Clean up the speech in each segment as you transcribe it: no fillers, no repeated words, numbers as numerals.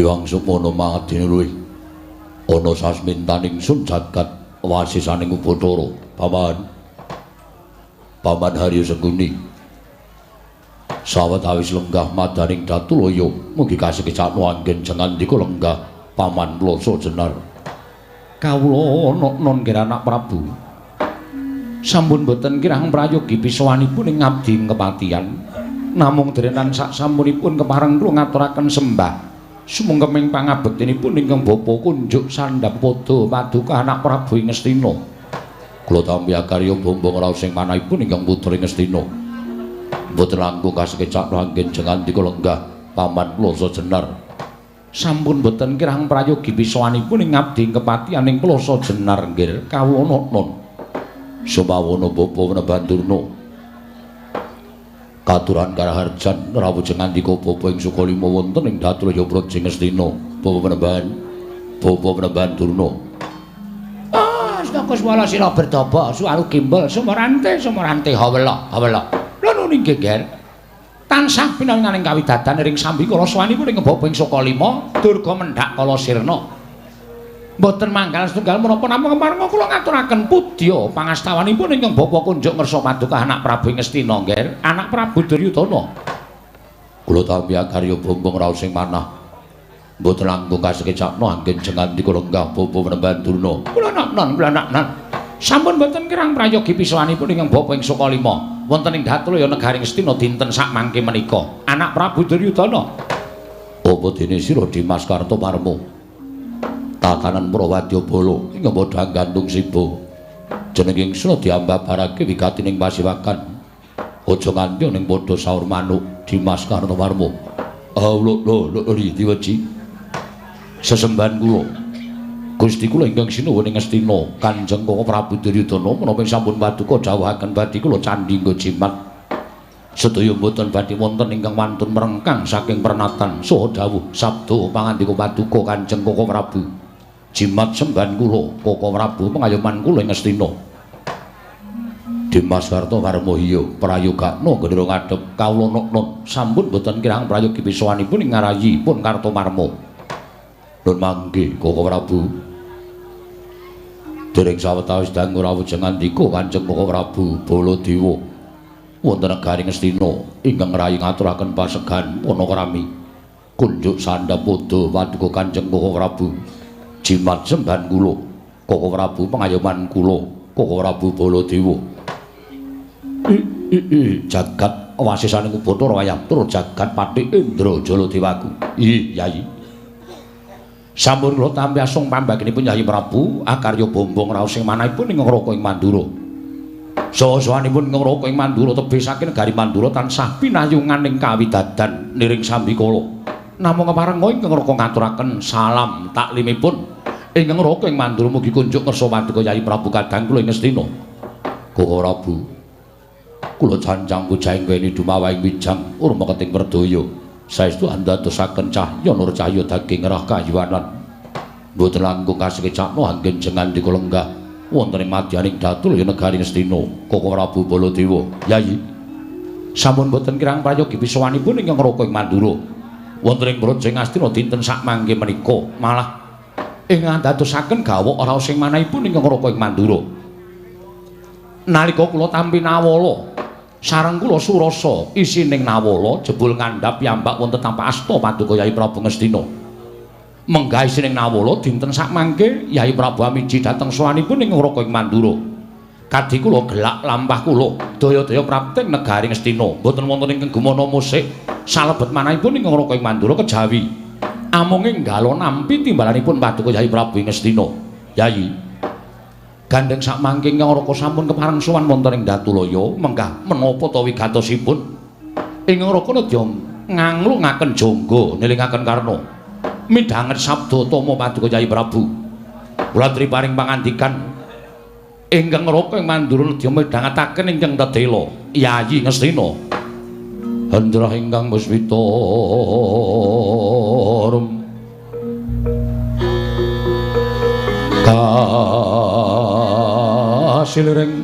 Hyang Sukmana mangadene luwih ana sasmintaning sun jagat wasisaning Ubathara. Paman, Paman Haryo Sengkuni sawetawis lenggah madaning Datulaya mugi kasekecakno anggen jengandika lenggah Paman Plasa Jenar. Kawula non nggih anak Prabu sampun boten kirang prayogi pisawanipun ing ngabdi kepatihan, namung derenan sak sampunipun kepareng kula ngaturaken sembah sumengkeming pangabektinipun ingkang bapa kunjuk sandhap padha paduka anak Prabu ing Ngastina. Kula tampi akarya bombong raos ing manahipun ingkang putra ing Ngastina. Mboten langkung kasekecakno anggen jengandika lenggah Paman Plasa Jenar. Sampun boten kirang prayogi pisawanipun ing ngabdi kepatihan ing Plasa Jenar nggih kawula non. Sumawana bapa Wenebandurna katuran karaharjan rawuh jengandika bapa ing Sukalima wonten ing Datulaya Praja Ngastina. Bapa Penemban, Bapa Penemban Durna. Ah, astaka swala sira berdaba suwaru gimbal sumorante sumorante hawela hawela. Lha nuni geger. Tansah pinaringaning kawidadan ring sambikala sawanipun ing bapa ing Sukalima Durga mendhak kala sirna. Mboten manggal setunggal menapa namung kepareng kula ngaturaken pudya pangastawanipun ingkang bapa kunjuk ngersa paduka anak Prabu Ngastina nggih, anak Prabu Duryudana. Kula tampi akarya bombong raos ing manah. Mboten langkung kasekecakno anggen jengandika lenggah bapa Penemban Durna. Kula non, kula non. Sampun mboten kirang prayogi pisawanipun ingkang bapa ing Sukalima wonten ing Datulaya negari Ngastina dinten sakmangke menika. Anak Prabu Duryudana. Apa dene sira Dimas Kartomarma? Tatanan Prawadyabala ingkang padha gantung siba. Jeneng ingsun diambabarake wigatining pasiwakan. Aja nganti ning padha saur manuk Dimas Kartomarma. Lho lho lho diweji. Sesembahan kula Gusti kula ingkang sinuwun ing Ngastina, Kanjeng Koko Prabu Duryudana menapa sampun paduka dawuhaken badhe kula candhi nggo jimat. Sedaya mboten badhe wonten ingkang wantun merengkang saking pernatan saha dawuh sabda pangandika paduka Kanjeng Koko Prabu. Jimat sembahan kula Koko Prabu pengayoman kula ing Ngastina. Dimas Kartomarma iya prayogakna gendera ngadhep kawula non sampun boten kirang prayogi pisawanipun ing ngarayi pun Kartomarma. Nun mangke Koko Prabu. Dereng sawetawis dangu rawuh jengandika Kanjeng Koko Prabu Baladewa wonten negari Ngastina ingkang ngrayi ngaturaken pasegan panakrami kunjuk sandhap padha paduka Kanjeng Koko Prabu. Jimat sembahan kula Koko Prabu pengayoman kula Koko Prabu Baladewa. Jagat wasisaning Ubathara wayah tur jagat Patih Indra Jaladewaku. Ih Yayi. Sampun kula tampi asung pambaginipun Yayi Prabu akarya bombong raos ing manahipun ing Ngraka ing Mandura. Saha-sahanipun Ngraka ing Mandura tebih saking negari Mandura tansah pinayungan ing kawidadan niring sambikala. Namung kepareng ingkang Ngraka ngaturaken salam taklimipun ingkang Ngraka ing Mandura mugi kunjuk ngersa paduka Yayi Prabu kadang kula ing Ngastina. Koko Prabu, kula cancang pujahing weni dumawahing wijang urma keting werdaya. Saestu andadosaken cahya nur cahya daging rah kayuwanan. Mboten langkung kasekecakno anggen jengandika lenggah wonten ing madyaning Datulaya negari Ngastina Koko Prabu Baladewa. Yayi, sampun boten kirang prayogi pisawanipun ingkang Ngraka ing Mandura. Wonten ing Praja Ngastina dinten sakmangke menika malah ing andadosaken gawok raos ing manahipun ingkang Ngraka ing Mandura. Nalika kula tampi nawala sareng kula surasa isining nawala jebul ngandhap piyambak wonten tapak asta paduka Yayi Prabu Ngastina. Menggah isining nawala dinten sakmangke Yayi Prabu amiji dhateng sowanipun ing Ngraka ing Mandura. Kadhi kula gelak lampah kula daya-daya prapting negari Ngastina mboten wonten ingkang gumana musik salebet manahipun ing Ngraka ing Mandura kejawi amung ing galo nampi timbalanipun paduka Yayi Prabu ing Ngastina. Yayi, gandeng sakmangke ingkang Ngraka sampun kepareng sowan wonten ing Datulaya menggah menapa ta wigatosipun ing Ngraka nedya nganglungaken jangga nilingaken karna midhanget sabda tama paduka Yayi Prabu. Kula triparing pangandikan ingkang Ngraka ing Mandura nedya midhangetaken ingkang tedela Yayi Ngastina. Hendrah ingkang muswita rum kasiliring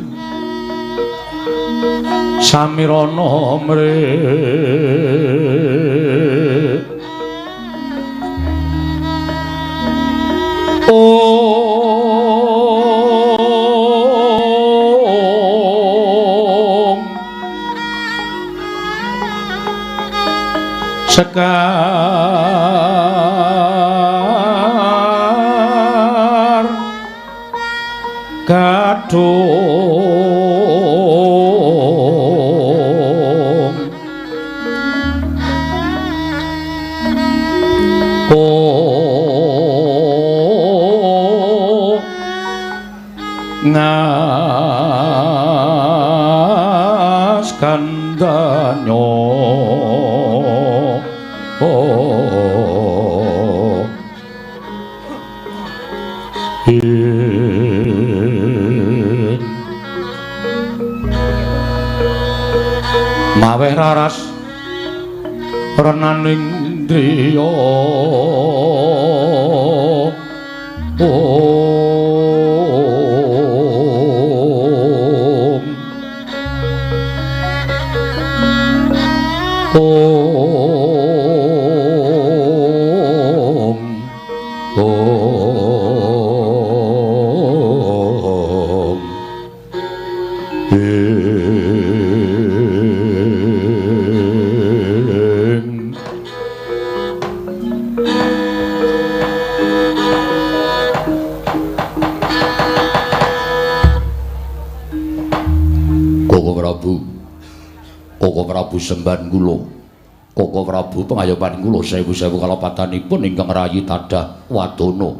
samirana mre Om Sekar Gadung Ngas kandanyo maweh raras renaning driya Om Om Om Ing Koko Prabu, Koko Prabu semban kula, Koko Prabu pengayoman kula sewu-sewu kalepatanipun ingkang rayi tadah wadana.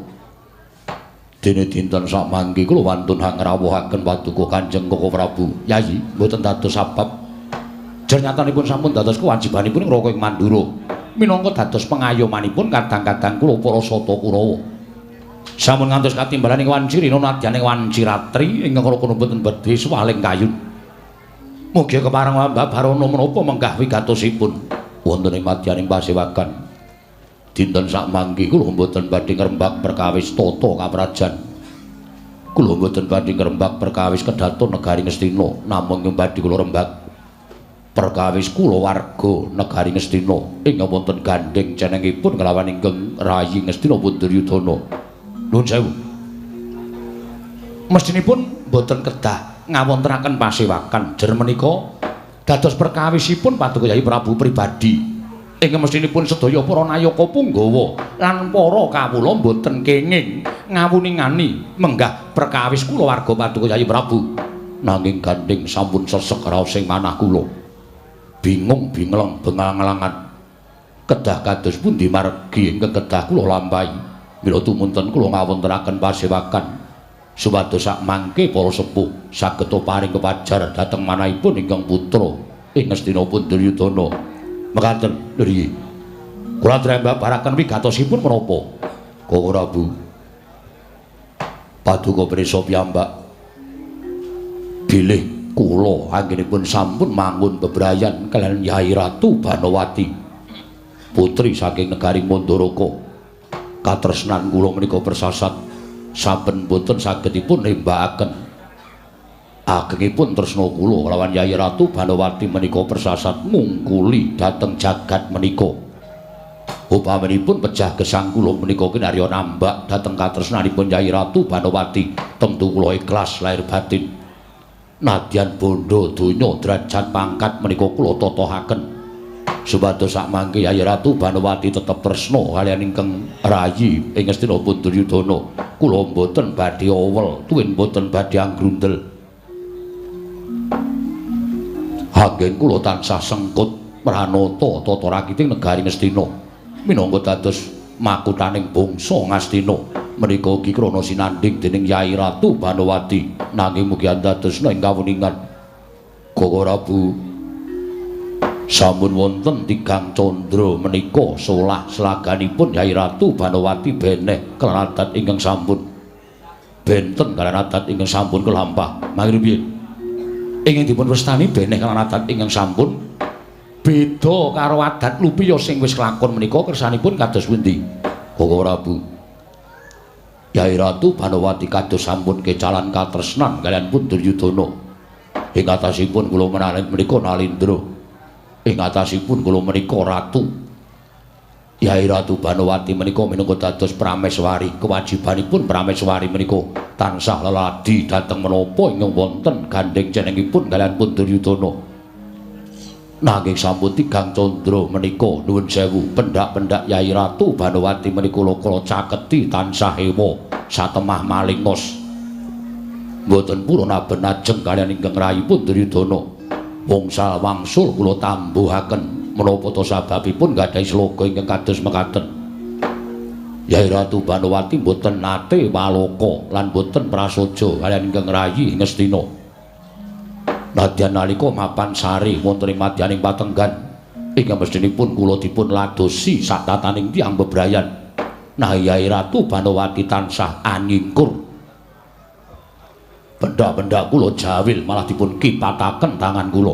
Dene dinten sakmangke kula wantun hangrawuhaken paduka Kanjeng Koko Prabu. Yayi, mboten dados sabab. Jernyatanipun sampun dados kewajibanipun ngraka ing Mandura. Minangka dados pengayomanipun kadang-kadang kula para sata Kurawa. Sampun ngantos katimbalan ing wanci rina nadyan ing wanci ratri ingkang raka mboten bedhe swaling kayun. Mugi kepareng babarana menapa menggah wigatosipun wonten ing madyaning pasewagan. Dinten sakmangke kula mboten badhe ngrembak perkawis tata kaprajan. Kula mboten badhe ngrembak perkawis kedaton negari Ngastina, namung badhe kula rembak perkawis kulawarga negari Ngastina ingkang wonten gandheng cenengipun kelawan ingkang rayi Ngastina Punduryudana. Nuwun sewu. Mestinipun mboten kedah ngawontenaken pasewakan jer menika dados perkawisipun Paduka Yayi Prabu pribadi ingkang mestinipun sedaya para nayaka punggawa lan para kawula mboten kenging ngawuningani menggah perkawis kulawarga Paduka Yayi Prabu. Nanging gandhing sampun sesek raos ing manah kula, bingung bingleng bengalangan kedah kados pundi margi ingkang kedah kula lampahi. Mila tumunten kula ngawontenaken pasewakan supados sakmangke para sepuh saged paring kepajar dhateng manahipun ingkang putra ing Ngastina Punduryudana. Mekaten nggih. Kula trembabaraken wigatosipun menapa? Koko Prabu, paduka prisa piyambak bilih kula anggenipun sampun mangun bebrayan kaliyan Yai Ratu Banowati putri saking negari Mandaraka. Katresnan kula menika persasat saben boten sagedipun nembakaken agengipun tresna kula lawan Yai Ratu Banowati menika persasat mungkuli dhateng jagat menika. Upaminipun pejah gesang kula menika kinarya nambak dhateng katresnanipun Yai Ratu Banowati, tentu kula ikhlas lahir batin. Nadyan bondo donya derajat pangkat menika kula totohaken supados sakmangke Yai Ratu Banowati tetep tresna kaliyan ingkang rayi ing Ngastina Punduryudana. Kula mboten badhe owel tuwin mboten badhe anggrundel. Anggen kula tansah sengkut pranata tata rakiting negari Ngastina minangka dados makuthaning bangsa Ngastina menika ugi krana sinandhing dening Yai Ratu Banowati. Nanging mugi andadosna ing kawuningan Koko Prabu, sampun wonten tigang candra menika solah selaganipun Yai Ratu Banowati beneh kelawan adat ingkang sampun benten kalawan adat ingkang sampun kelampah. Mangke piye? Ingkang dipun wastani beneh kalawan adat ingkang sampun beda karo adat lupiya sing wis kelakon menika kersanipun kados pundi? Koko Prabu, Yai Ratu Banowati kados sampun kecalan katresnan kaliyan Punduryudana. Ing atasipun kula menawi menika Nalindra, ing atasipun kula menika ratu. Yai Ratu Banowati menika minangka dados prameswari, kewajibanipun prameswari menika tansah leladi dhateng menapa ingkang wonten gandheng cenengipun kaliyan pun Duryudana. Nanging sampun tigang candra menika nuwun sewu pendak-pendak Yai Ratu Banowati menika kula caketi tansah ewa satemah malingos. Mboten purun aben ajeng kaliyan ingkang rayipun Duryudana. Wongsal wangsul kula tambuhaken menapa ta sababipun gadhahi sloga ingkang kados mekaten. Yai Ratu Banowati mboten nate waloka lan mboten prasaja kaliyan ingkang rayi Ngastina. Nadyan nalika mapan sare wonten ing madyaning patenggan ingkang mestinipun kula dipun ladosi satataning tiyang bebrayan. Nah Yai Ratu Banowati tansah anyingkur. Pendak-pendak kula jawil malah dipun kipataken tangan kula.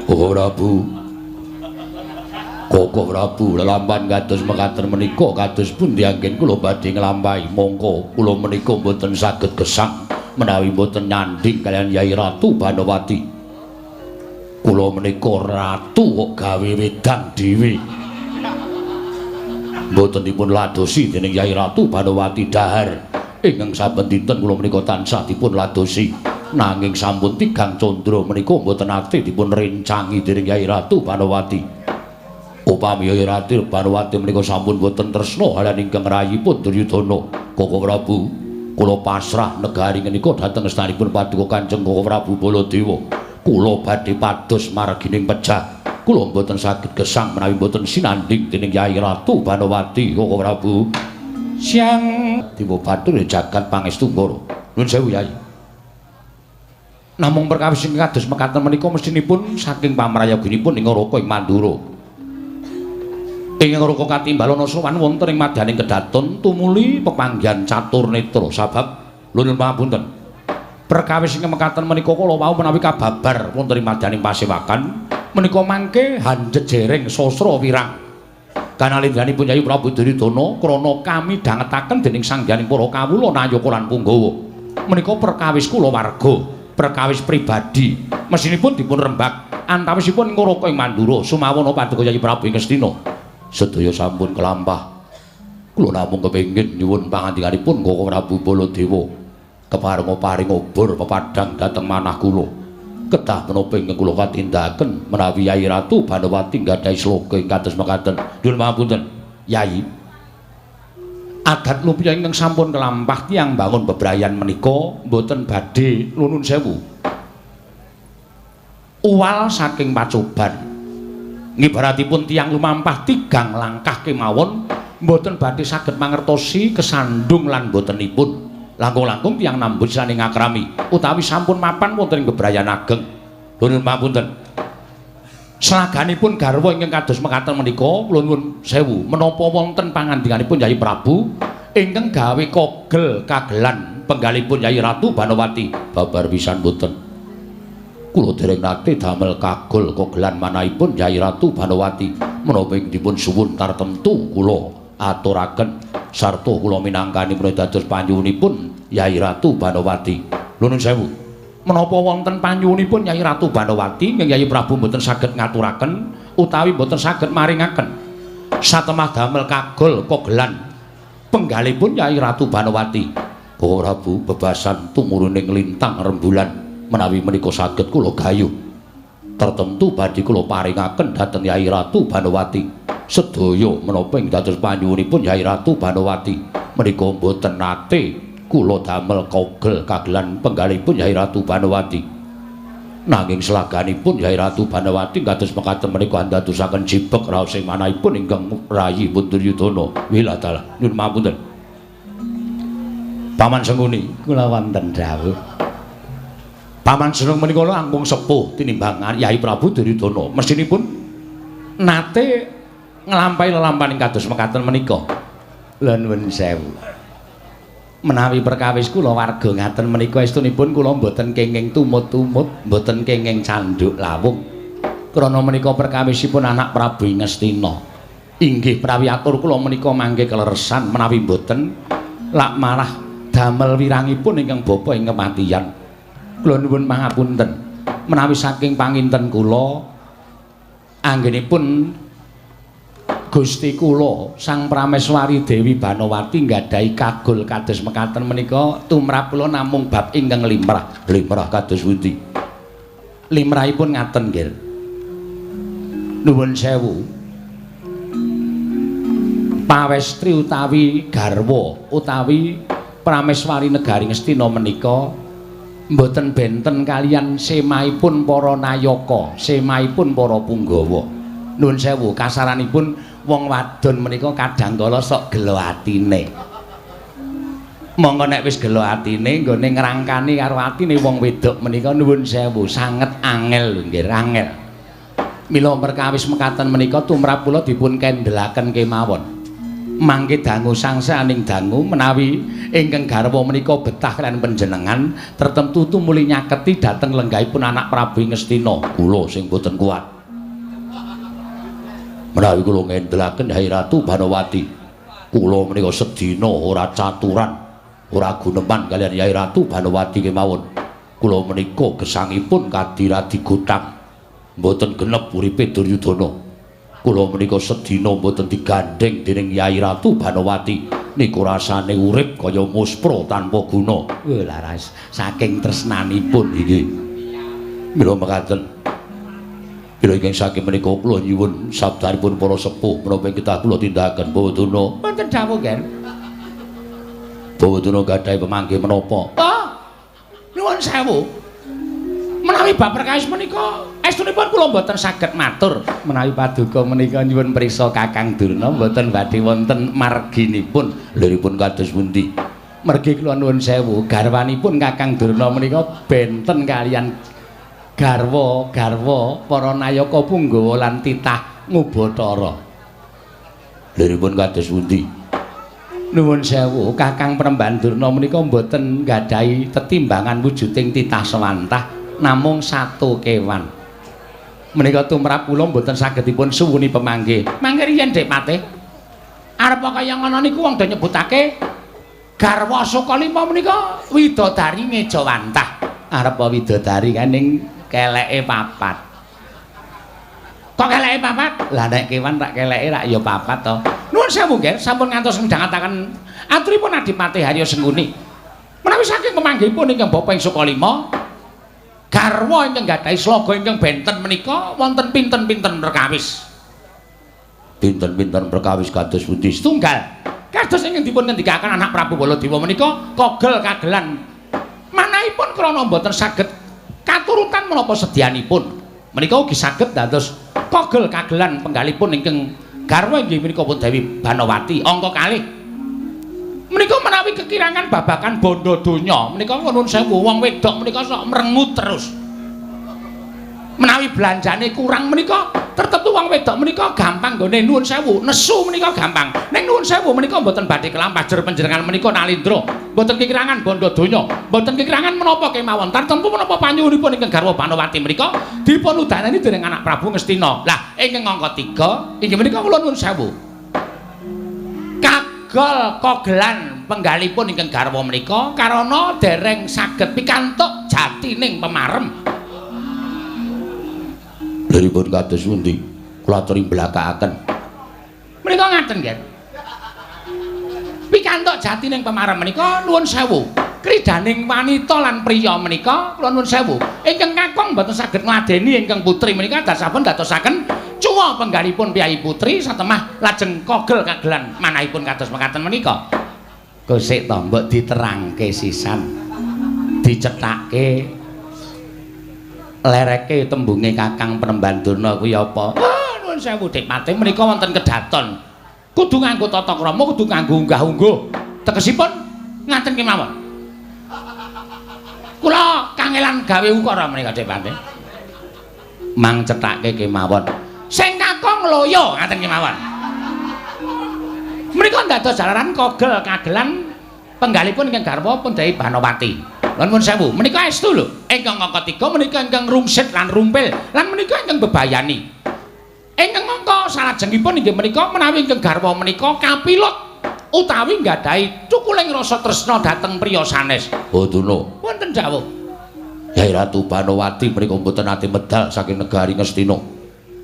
Oh Prabu, Koko Prabu lelampahan kados mekaten menika kados pundi anggen kula badhe nglampahi mongko kula menika mboten saged gesang menawi mboten nyanding kaliyan Yai Ratu Banowati. Kula menika ratu kok gawe wedang dhewe. Mboten dipun ladosi dening Yai Ratu Banowati dahar ingkang saben dinten kula menika tansah dipun ladosi. Nanging sampun tigang candra menika mboten nate dipun rencangi dening Yai Ratu Banowati. Upami Yai Ratu Banowati menika sampun boten tresna kaliyan ingkang rayipun Duryudana. Koko Prabu, kula pasrah negari menika dhateng astanipun paduka Kanjeng Koko Prabu Baladewa. Kula badhe pados margining pejah. Kula mboten saged gesang menawi mboten sinanding dening Yai Ratu Banowati. Koko Prabu, siang tiba batur jagat pangestu ngoro. Nuwun sewu Yai. Namung perkawis ingkang kados mekaten menika mestinipun saking pamrayoginipun ing Raka ing Mandura. Ing Raka katimbalana sowan wonten ing madyaning kedaton tumuli pepanggihan catur netra sabab nuwun pangapunten. Perkawis ingkang mekaten menika kala wau menawi kababar wonten ing madyaning pasewakan menika mangke hanjejereng sastra wirang. Kanalindranipun Yayi Prabu Duryudana krana kami dhangetaken dening sanghyang para kawula nayaka lan punggawa. Menika perkawis kulawarga, perkawis pribadi mesinipun dipun rembag antawisipun ing Raka ing Mandura sumawana paduka Yayi Prabu ing Ngastina. Sedaya sampun kelampah. Kula namung kepengin nyuwun pangandikanipun Koko Prabu Baladewa keparenga paring obor pepadhang dhateng manah kula. Kedah menapa ingkang kula katindakaken menawi Yai Ratu Banowati nggadahi sloga ing kados mekaten. Nyuwun pangapunten, Yai. Adat lupiya ingkang sampun kelampah tiyang bangun bebrayan menika mboten badhe nuwun sewu. Uwal saking pacoban. Ngibaratipun tiyang lumampah tigang langkah kemawon mboten badhe saged mangertosi kesandung lan mbotenipun. Langkung-langkung tiyang nambut saning ngakrami utawi sampun mapan wonten ing bebrayan ageng. Nuwun pangapunten. Slaganipun garwa ingkang kados mekaten menika kula nuwun sewu menapa wonten pangandikanipun Yayi Prabu ingkang gawe kogel kagelan penggalipun Yayi Ratu Banowati. Babar pisan mboten. Kula dereng nate damel kagol kogelan manahipun Yayi Ratu Banowati. Menapa ing dipun suwun tartemtu kula aturaken sarta kula minangkani menawi dados panyuwunipun Yayi Ratu Banowati. Nuwun sewu. Menapa wonten panyuwunipun Yayi Ratu Banowati ingkang Yayi Prabu mboten saged ngaturaken utawi mboten saged maringaken satemah damel kagol kogelan penggalipun Yayi Ratu Banowati. Koko Prabu bebasan tumuruning lintang rembulan menawi menika saged kula gayuh tertentu badhe kula paringaken dhateng Yayi Ratu Banowati. Sedaya menapa ing dados panyuwunipun Yayi Ratu Banowati menika mboten nate kula damel kogel kagelan penggalipun Yayi Ratu Banowati. Nanging slaganipun Yayi Ratu Banowati kados mekaten menika andadosaken jibeg raos ing manahipun ingkang rayi pun Duryudana. Wiladalah nyuwun pangapunten. Paman Sengkuni kula wonten dawuh. Paman Senung menika langkung sepuh tinimbang Yayi Prabu Duryudana. Mestinipun nate nglampahi lelampahan ing kados mekaten menika. Lha nuwun sewu. Menawi perkawis kula warga ngaten menika estunipun kula mboten kenging tumut-tumut, mboten kenging candhuk lawung. Krana menika perkawisipun anak Prabu Ngastina. Inggih prawi atur kula menika mangke keleresan menawi mboten lak malah damel wirangipun ingkang bapa ing kematian. Kula nuwun pangapunten. Menawi saking panginten kula anggenipun Gusti kula Sang Prameswari Dewi Banowati nggadahi kagol kados mekaten menika tumrap kula namung bab ingkang limrah. Limrah kados pundi? Limrahipun ngaten nggih. Nuwun sewu. Pawestri utawi garwa utawi Prameswari negari Ngastina menika mboten benten kalian semahipun para nayaka, semahipun para punggawa. Nuwun sewu, kasaranipun wong wadon menika kadang kala sok gelo atine. Monggo nek wis gelo atine nggone ngrangkani karo atine wong wedok menika nuwun sewu sanget angel lho nggih, angel. Mila perkawis mekaten menika tumrap kula dipun kendelaken kemawon. Mangke dangu sangsaning dangu menawi ingkang garwa menika betah kaliyan panjenengan tertentu tumuli nyaketi dhateng lenggahipun anak Prabu Ngastina. Kula sing boten kuat. Menawi kula ngendelaken Hai Ratu Banowati, kula menika sedina ora caturan, ora guneman kaliyan Yai Ratu Banowati kemawon. Kula menika gesangipun kadiradi gotang, mboten genep uripe Duryudana. Kula menika sedina mboten digandheng dening Yai Ratu Banowati, niku rasane urip kaya muspra tanpa guna. Laras saking tresnanipun inggih. Mila mekaten. Mila ingkang saking menika kula nyuwun sabdanipun para sepuh menapa ing ketah kula tindakaken Bawadana. Wonten dawuh, Ger. Bawadana gadhahi pemanggih menapa? Oh. Nuwun sewu. Menawi bab perkawis menika estunipun kula mboten saged matur. Menawi paduka menika nyuwun prisa Kakang Durna mboten badhe wonten marginipun. Liripun kados pundi? Mergi kula nuwun sewu, garwanipun Kakang Durna menika benten kalian garwa-garwa para nayaka punggawa lan titah ngubathara. Liripun kados pundi? Nuwun sewu, Kakang Penemban Durna menika mboten nggadahi tetimbangan wujuding titah sewantah namung satu kewan. Menika tumrap kula mboten saged dipun suwuni pemanggih. Mangke riyen Dik Patih. Arep kaya ngono niku wong do nyebutake garwa Sukalima menika widodari ngejawantah. Arep widodari kan ning keleke papat. Kok keleke papat? Lah nek kewan tak keleke rak ya papat to. Nuwun sewu nggih, sampun ngantos midhangetaken aturipun Adipati Harya Sengkuni. Menawi saking pemanggihipun ingkang bapa ing Sukalima, garwa ingkang nggadahi sloga ingkang benten menika wonten pinten-pinten perkawis. Pinten-pinten perkawis kados pundi? Setunggal. Kados ingkang dipun ngendikaken anak Prabu Baladewa menika kogel kagelan. Manahipun krana mboten saged katurutan menapa sedyanipun. Menika ugi saged dados kogel kagelan penggalipun ingkang garwa inggih menika pun Dewi Banowati angka kalih. Menika menawi kekirangan babakan bondo donya menika nuwun sewu wong wedok menika sok merengut terus. Menawi belanjane kurang menika tertentu wong wedok menika gampang nggone nuwun sewu nesu menika gampang. Ning nuwun sewu menika mboten badhe kelampah jer panjenengan menika nalindra, mboten kekirangan bondo donya, mboten kekirangan menapa kemawon. Tartemtu menapa panyuwunipun ingkang garwa Banowati menika dipun udanani dening anak Prabu Ngastina. Lah ingkang angka 3 inggih menika kula nuwun sewu. Kagol kogelan penggalipun ingkang garwa menika karana dereng saged pikantuk jatining pemarem. Liripun kados pundi? Kula aturi mblakakaken. Menika ngaten nggih. Pikantuk jatining pemarem menika nuwun sewu. Kridaning wanita lan priya menika kula nuwun sewu. Ingkang kakung mboten saged ngladeni ingkang putri menika dasapun dadosaken cuwa penggalipun priyayi putri satemah lajeng kogel kagelan manahipun kados mekaten menika. Kosik to mbok diterangke sisan. Dicethake lereke tembunge Kakang Penemban Durna kuwi apa? Ah, nuwun sewu Dik Patih menika wonten kedaton. Kudu nganggo tata krama, kudu nganggo unggah-ungguh. Tegesipun ngaten kemawon. Kula kangelan gawe ukara menika Dik Patih. Mang cethake kemawon. Sing kakung loyo ngaten kemawon. Menika dados jalaran kogel kagelan penggalipun ingkang garwa pun Dewi Banowati. Lan nuwun sewu, menika estu lho. Ingkang angka 3 menika ingkang rungsit lan rumpil, lan menika ingkang bebayani. Ingkang angka salajengipun inggih menika menawi ingkang garwa menika kapilut utawi nggadahi cukuling rasa tresna dhateng priya sanes. Bawadana. Wonten dawuh. Yai Ratu Banowati menika mboten nate medal saking negari Ngastina.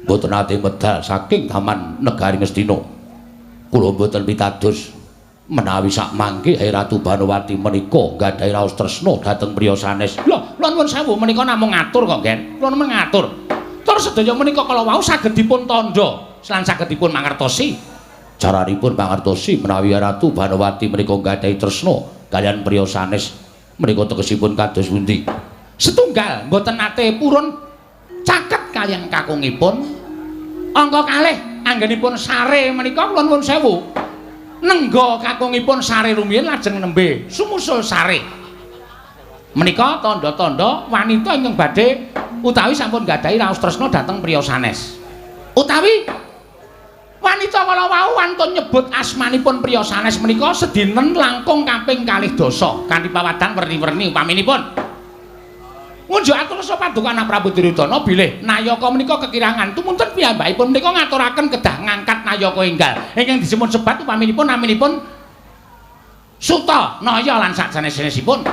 Mboten ate medal saking Taman Negari Ngastina. Kula mboten pitados menawi sak mangke Ratu Banowati menika gadhahi raos tresna dhateng priya sanes. Lho, kula nuwun sewu menika namung ngatur kok, Gen. Kula namung ngatur. Tur sedaya menika kala wau saged dipun tandha lan saged dipun mangertosi. Caranipun mangertosi menawi Ratu Banowati menika gadhahi tresna kaliyan priya sanes menika tegesipun kados pundi? Setunggal mboten nate purun caket kaliyan kakungipun. Angka kalih anggenipun sare menika kula nuwun sewu. Nengga kakungipun sare rumiyin lajeng nembe sumusul sare. Menika tandha-tandha wanita ingkang badhe utawi sampun gadhahi raos tresna dhateng priya sanes. Utawi wanita kala wau wantun nyebut asmanipun priya sanes menika sedinten langkung kaping 12 kanthi pawadhan werni-werni upaminipun. Ngunjuk atur rasa paduka anak Prabu Duryudana bilih nayaka menika kekirangan tumunten piyambakipun menika ngaturaken kedah ngangkat nayaka enggal ingkang disebut sebat upaminipun naminipun Suta Naya lan sajanes-sanesipun.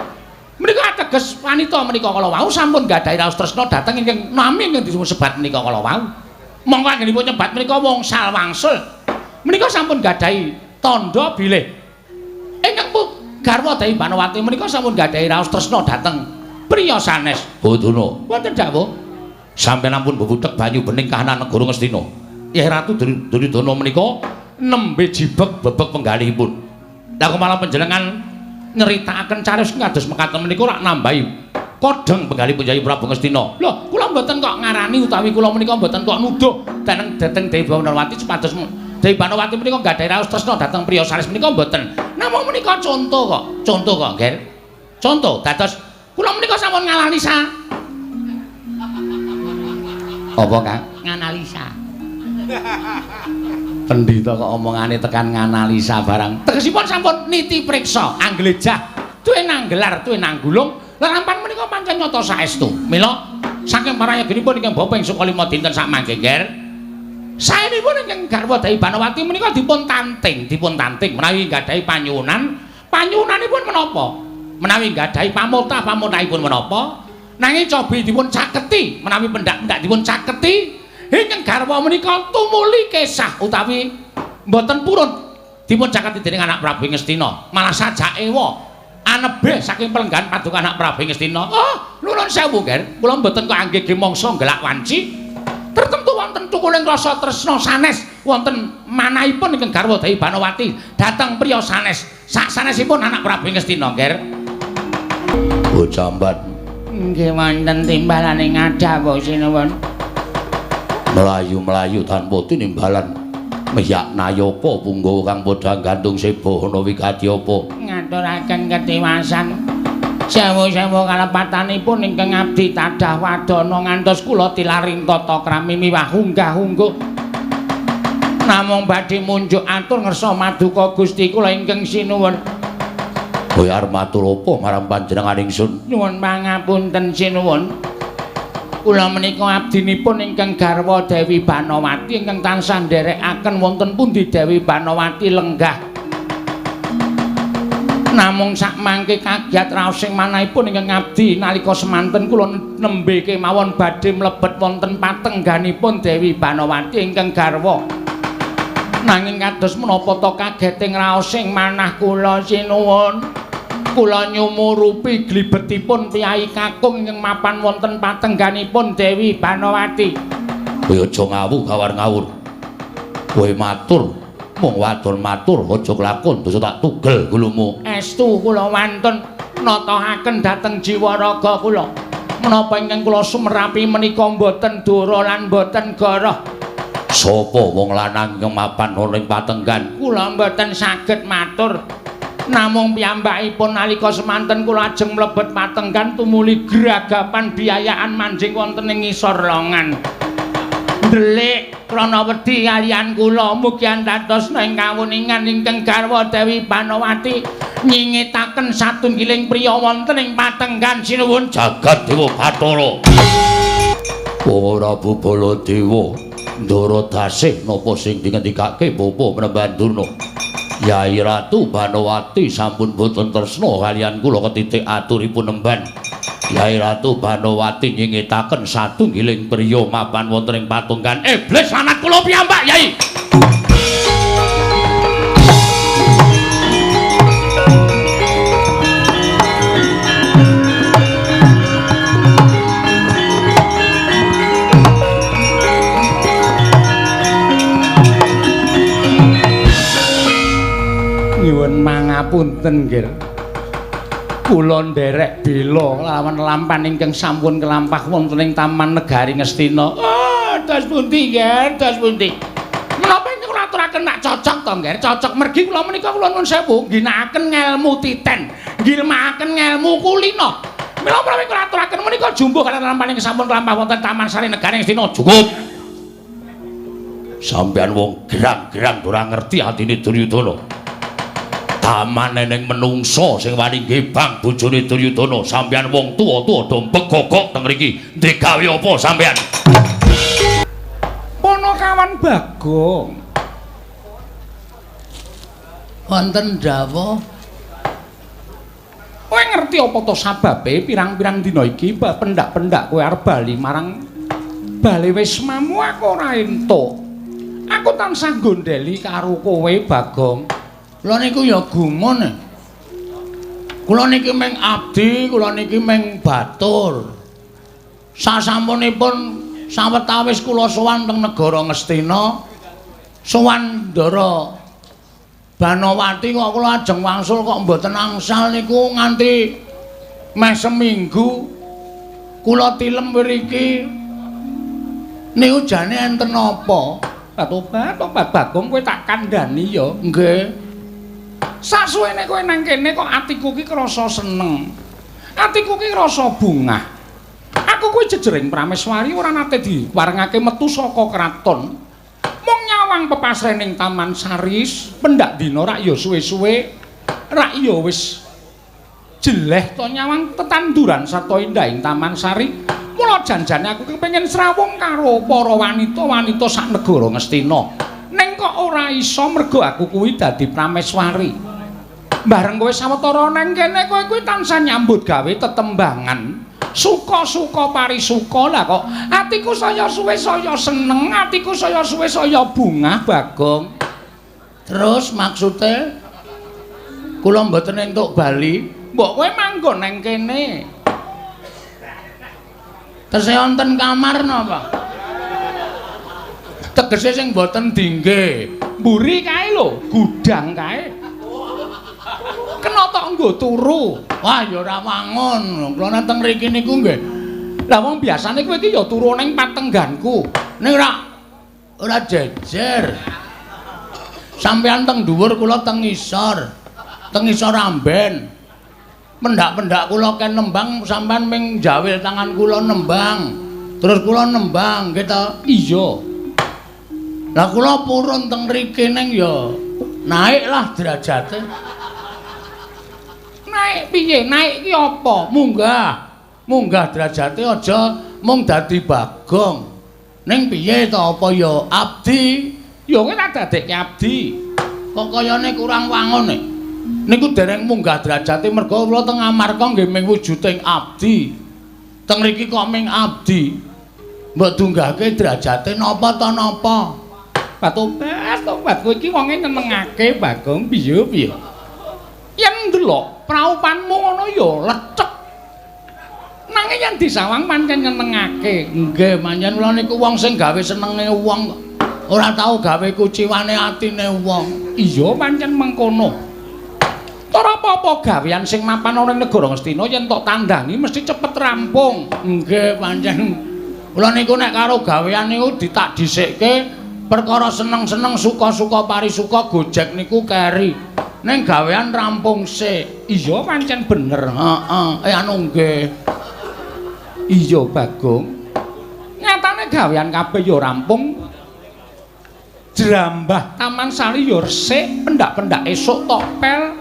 Menika ateges wanita menika kala wau sampun gadhahi raos tresna dhateng ingkang nami ingkang disebut sebat menika kala wau. Monggo anggenipun nyebat menika wongsal wangsul. Menika sampun gadhahi tandha bilih ingkang garwa Dewi Banowati menika sampun gadhahi raos tresna dhateng priya sanes. Bodana wonten dawuh sampeyan ampun bebudhek banyu bening kahanan negara Ngastina. Yeh Ratu Duryudana menika nembe jibeg bebek penggalihipun. Lah kok malah panjenengan nyritakaken cariyos kados mekaten menika rak nambahi kodheng penggalih Yayi Prabu Ngastina. Lho, kula mboten kok ngarani utawi kula menika mboten kok nuduh dhateng Dewi Banowati supados Dewi Banowati menika gadhahi raos tresna dhateng priya sanes menika mboten. Namung menika contoh kok, contoh kok, Ger. Contoh dados kula menika sampun nganalisa. Apa, Kang? Nganalisa. Pendhita kok omongane tekan nganalisa barang. Tegesipun sampun niti priksa, angglejah, tuwe nanggelar, tuwe nanggulung. Lelampan menika pancen nyata saestu. Mila saking parayaginipun ingkang bapa ing sukalima dinten sak mangke, Ger. Saenipun ingkang garwa Dewi Banowati menika dipun tanting menawi gadhahi panyuwunan. Panyuwunanipun menapa? Menawi gadhahi pamotah, pamotahipun menapa? Nanging cobi dipun caketi, menawi pendak-pendak dipun caketi, ingkang garwa menika tumuli kesah utawi mboten purun dipun caketi dening anak Prabu Ngastina. Malah sajake wa anebih saking pelenggan paduka anak Prabu Ngastina. Oh, nuwun sewu, Ger. Kula mboten kok anggege mangsa nggelak wanci. Tertentu wonten thukuling rasa tresna sanes wonten manahipun ingkang garwa Dewi Banowati dhateng priya sanes. Sak sanesipun anak Prabu Ngastina, Ger. Bocamban. Nggih wonten timbalane ngadhawuh sinuwun. Mlayu-mlayu tanpa tinimbalan miyak nayaka punggawa kang padha gantung seba ana wigati apa? Ngaturaken ketiwasan. Sewu-sewu kalepatanipun ingkang abdi tadah wadana ngantos kula tilaring tata krami miwah unggah-ungguh. Namung badhe munjuk atur ngersa maduka Gusti kula ingkang sinuwun. Kowe arep matur apa marang panjenengan ingsun? Nyuwun pangapunten sinuwun. Kula menika abdinipun ingkang garwa Dewi Banowati ingkang tansah nderekaken wonten pundi Dewi Banowati lenggah. Namung sakmangke kagiat raos sing manahipun ingkang abdi nalika semanten kula nembe kemawon badhe mlebet wonten patengganipun Dewi Banowati ingkang garwa. Nanging kados menapa ta kageting raos sing manah kula sinuwun. Kula nyumurupi glibetipun piyai kakung ingkang mapan wonten patengganipun Dewi Banowati. Kowe aja ngawuh gawar ngawur. Kowe matur mung wadon matur aja kelakon dosa tak tugel gulumu. Estu kula wantun natahaken dhateng jiwa raga kula. Menapa ingkang kula sumerapi menika mboten dora lan mboten goroh. Sapa wong lanang ingkang mapan ana ing patenggan? Kula mboten saged matur. Namung piyambakipun nalika semanten kula ajeng mlebet patenggan tumuli gragapan biyayaan manjing wonten ing ngisor longan. Ndelik krana wedi kaliyan kula mugi antatosna ing kawuningan ingkang garwa Dewi Banowati nyingitaken satunggiling priya wonten ing patenggan sinuwun jagat dewa Bathara. Prabu Baladewa Ndara Dasih napa sing dingendikake bapa Menemban Durna? Yai Ratu Banowati sampun boten tresna kaliyan kula ketitik aturipun nemban. Yai Ratu Banowati nyingitaken satunggiling priya mapan wonten ing patunggan iblis anak kula piyambak Yai. Nyuwun mangapunten nggih. Kula nderek bela lawan lampan ingkang sampun kelampah wonten ing Taman Negari Ngastina. Oh, dos pundi nggih, dos pundi. Menapa ingkang kula aturaken nak cocok to nggih, cocok mergi kula menika kula nuwun sewu ngginakaken ngelmu titen, ngilmakaken ngelmu kulina. Mila menawi kula aturaken menika jumbuh kaliyan lampan ingkang sampun kelampah wonten Taman Sari Negari Ngastina. Cukup. Sampeyan wong gerang-gerang ora ngerti atine Duryudana. Taman eneng menungso sing wani ngebang bojone Duryudana, sampeyan wong tuwa-tuwa do pegogok teng mriki. Digawe apa sampeyan? Ponokawan Bagong. Wonten dawuh. Kowe ngerti apa to sababe pirang-pirang dina iki pendak-pendak kowe arep bali marang bale wismamu aku ora entuk. Aku tansah gondeli karo kowe Bagong. Kula niku ya gumun. Kula niki ming abdi, kula niki ming batur. Sasampunipun sawetawis kula sowan teng negara Ngastina, sowan Ndara Banowati kok kula ajeng wangsul kok mboten angsal niku nganti meh seminggu kula tilem mriki. Niku jane enten napa? Tobat Bagong kowe tak kandhani ya. Nggih. Sasuwene kowe nang kene kok atiku ki krasa seneng. Atiku ki krasa bungah. Aku kuwi jejering prameswari ora nate diparengake metu saka kraton. Mung nyawang pepasrening Taman Sari pendak dina rak ya suwe-suwe rak ya wis jeleh to nyawang tetanduran sarta indah ing Taman Sari. Mula janjane aku kepengin srawung karo para wanita-wanita sak negara Ngastina. Ning kok ora iso mergo aku kuwi dadi prameswari. Bareng kowe sawetara nang kene kowe kuwi tansah nyambut gawe tetembangan. Suka-suka parisuka lah kok atiku saya suwe saya seneng, atiku saya suwe saya bungah Bagong. Terus maksude kula mboten entuk bali, mbok kowe manggon nang kene. Tesih wonten kamar napa? Tegese sing mboten dingge. Mburi kae lho, gudang kae. Kena tok nggo turu. Wah ya ora wangun. Kula nang mriki niku nggih. Lah wong biasane kowe iki ya turu ning patengganku. Ning ora jejer. Sampeyan teng dhuwur kula teng ngisor. Teng ngisor amben. Pendak-pendak kula ken nembang sampeyan ming jawil tangan kula nembang. Terus kula nembang nggih to? Iya. Lah kula purun teng mriki ning ya naik lah derajate. Naik piye? Naik ki apa? Munggah. Munggah derajate aja mung dadi Bagong. Ning piye to apa ya abdi? Ya kowe tak dadekke abdi. Kok kayane kurang wangun e. Niku dereng munggah derajate mergo kula teng Amarka nggih ming wujuding abdi. Teng mriki kok ming abdi. Mbok dunggahke derajate napa ta napa? Tobat, tobat kowe iki wonge nyenengake Bagong piye piye. Yen ndelok praupanmu ngono ya lecek. Nanging yen disawang pancen nyenengake. Nggih, pancen kula niku wong sing gawe senenge wong. Ora tau gawe kuciwane atine wong. Iya pancen mengkono. Ora apa-apa gawean sing mapan ana ing negara Ngastina yen tok tandangi mesti cepet rampung. Nggih, pancen kula niku nek karo gawean niku ditak dhisikke perkara seneng-seneng suka-suka parisuka gojek niku keri. Ning gawean rampung sik. Iya pancen bener. Heeh. Anu nggih. Iya Bagong. Nyatane gawean kabeh ya rampung. Jrambah Taman Sari ya resik, pendak-pendak esuk tok pel,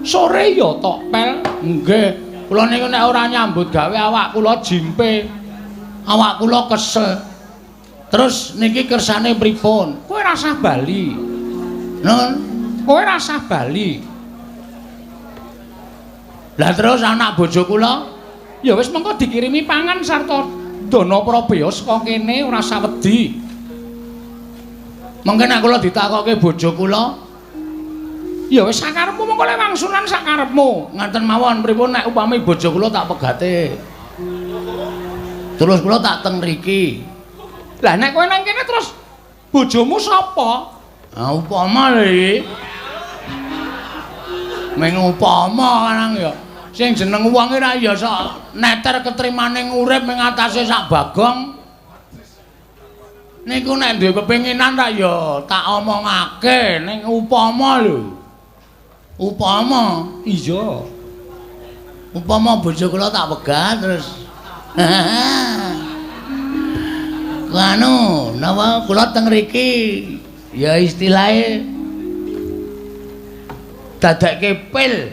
sore ya tok pel. Nggih. Kula niku nek ora nyambut gawe awak kula jimpe. Awak kula kesel. Terus niki kersane pripun? Kowe rasah bali. Nun, kowe rasah bali. Lah terus anak bojo kula? Ya wis mengko dikirimi pangan sarta dana prabeya saka kene ora usah wedi. Mengke nek kula ditakokke bojo kula, ya wis sakarepmu mengko le wangsulan sakarepmu. Ngaten mawon pripun nek upami bojo kula tak pegate. Terus kula tak teng mriki. Lah nek kowe nang kene terus bojomu sapa? Ah upama lho iki. Meng upama nang ya. Sing jeneng wong ora ya sok neter ketrimane urip ing atase sak bagong. Niku nek duwe kepinginan tak ya tak omongake ning upama lho. Upama iya. Upama bojo kula tak pegat terus. Anu, napa kula teng mriki ya istilahe dadekke pil.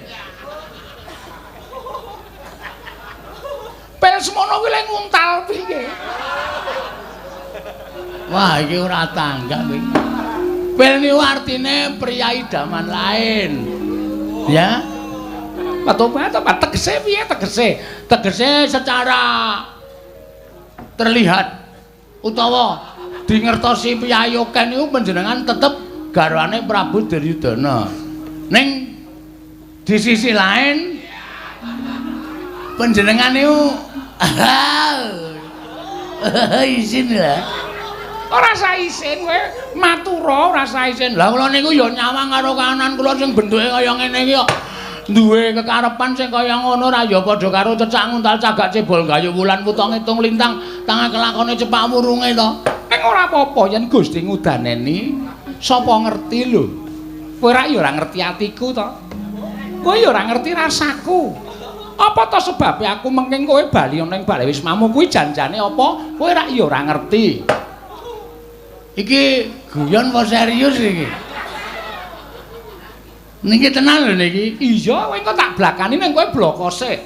Pil semono kuwi lek nguntal piye? Wah, iki ora tanggap iki. Pil niku artine pria idaman lain. Ya. Patobat apa tegese piye tegese? Tegese secara terlihat utawa dingertosi piyayi akeh niku panjenengan tetep garwane Prabu Duryudana. Ning di sisi lain panjenengan niku isin lah. Ora usah isin kowe matura ora usah isin. Lah kula niku ya nyawang karo kanan kula sing bentuke kaya ngene iki kok duwe kekarepan sing kaya ngono ora ya padha karo cecak nguntal cagak cebol gayu wulan wuta ngitung lintang tangan kelakone cepak wurunge to. Ning ora apa-apa yen Gusti ngudaneni sapa ngerti lho. Kowe ora ya ora ngerti atiku to. Kowe ya ora ngerti rasaku. Apa to sebabe aku mengking kowe bali ana ing bale wismamu kuwi janjane apa? Kowe ora ya ora ngerti. Iki guyon apa serius iki? Niki tenan lho niki. Iya, kowe engko tak blakani ning kowe bloko sik.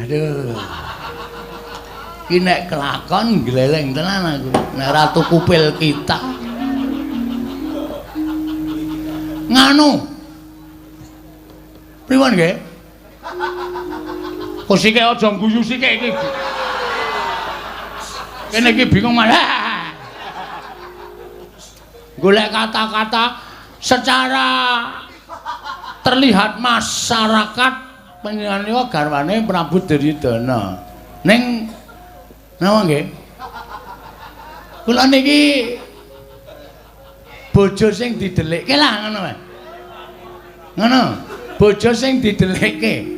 Aduh. Iki nek kelakon gleleng tenan aku. Nek ora tuku pil kita. Nganu. Pripun nggih? Kok sike aja ngguyu sike iki. Kene iki bingung malah. Golek kata-kata secara terlihat masyarakat panjenengan niku garwane Prabu Duryudana. Ning napa nggih? Kula niki bojo sing didelikke lah ngono wae. Ngono, bojo sing didelikke.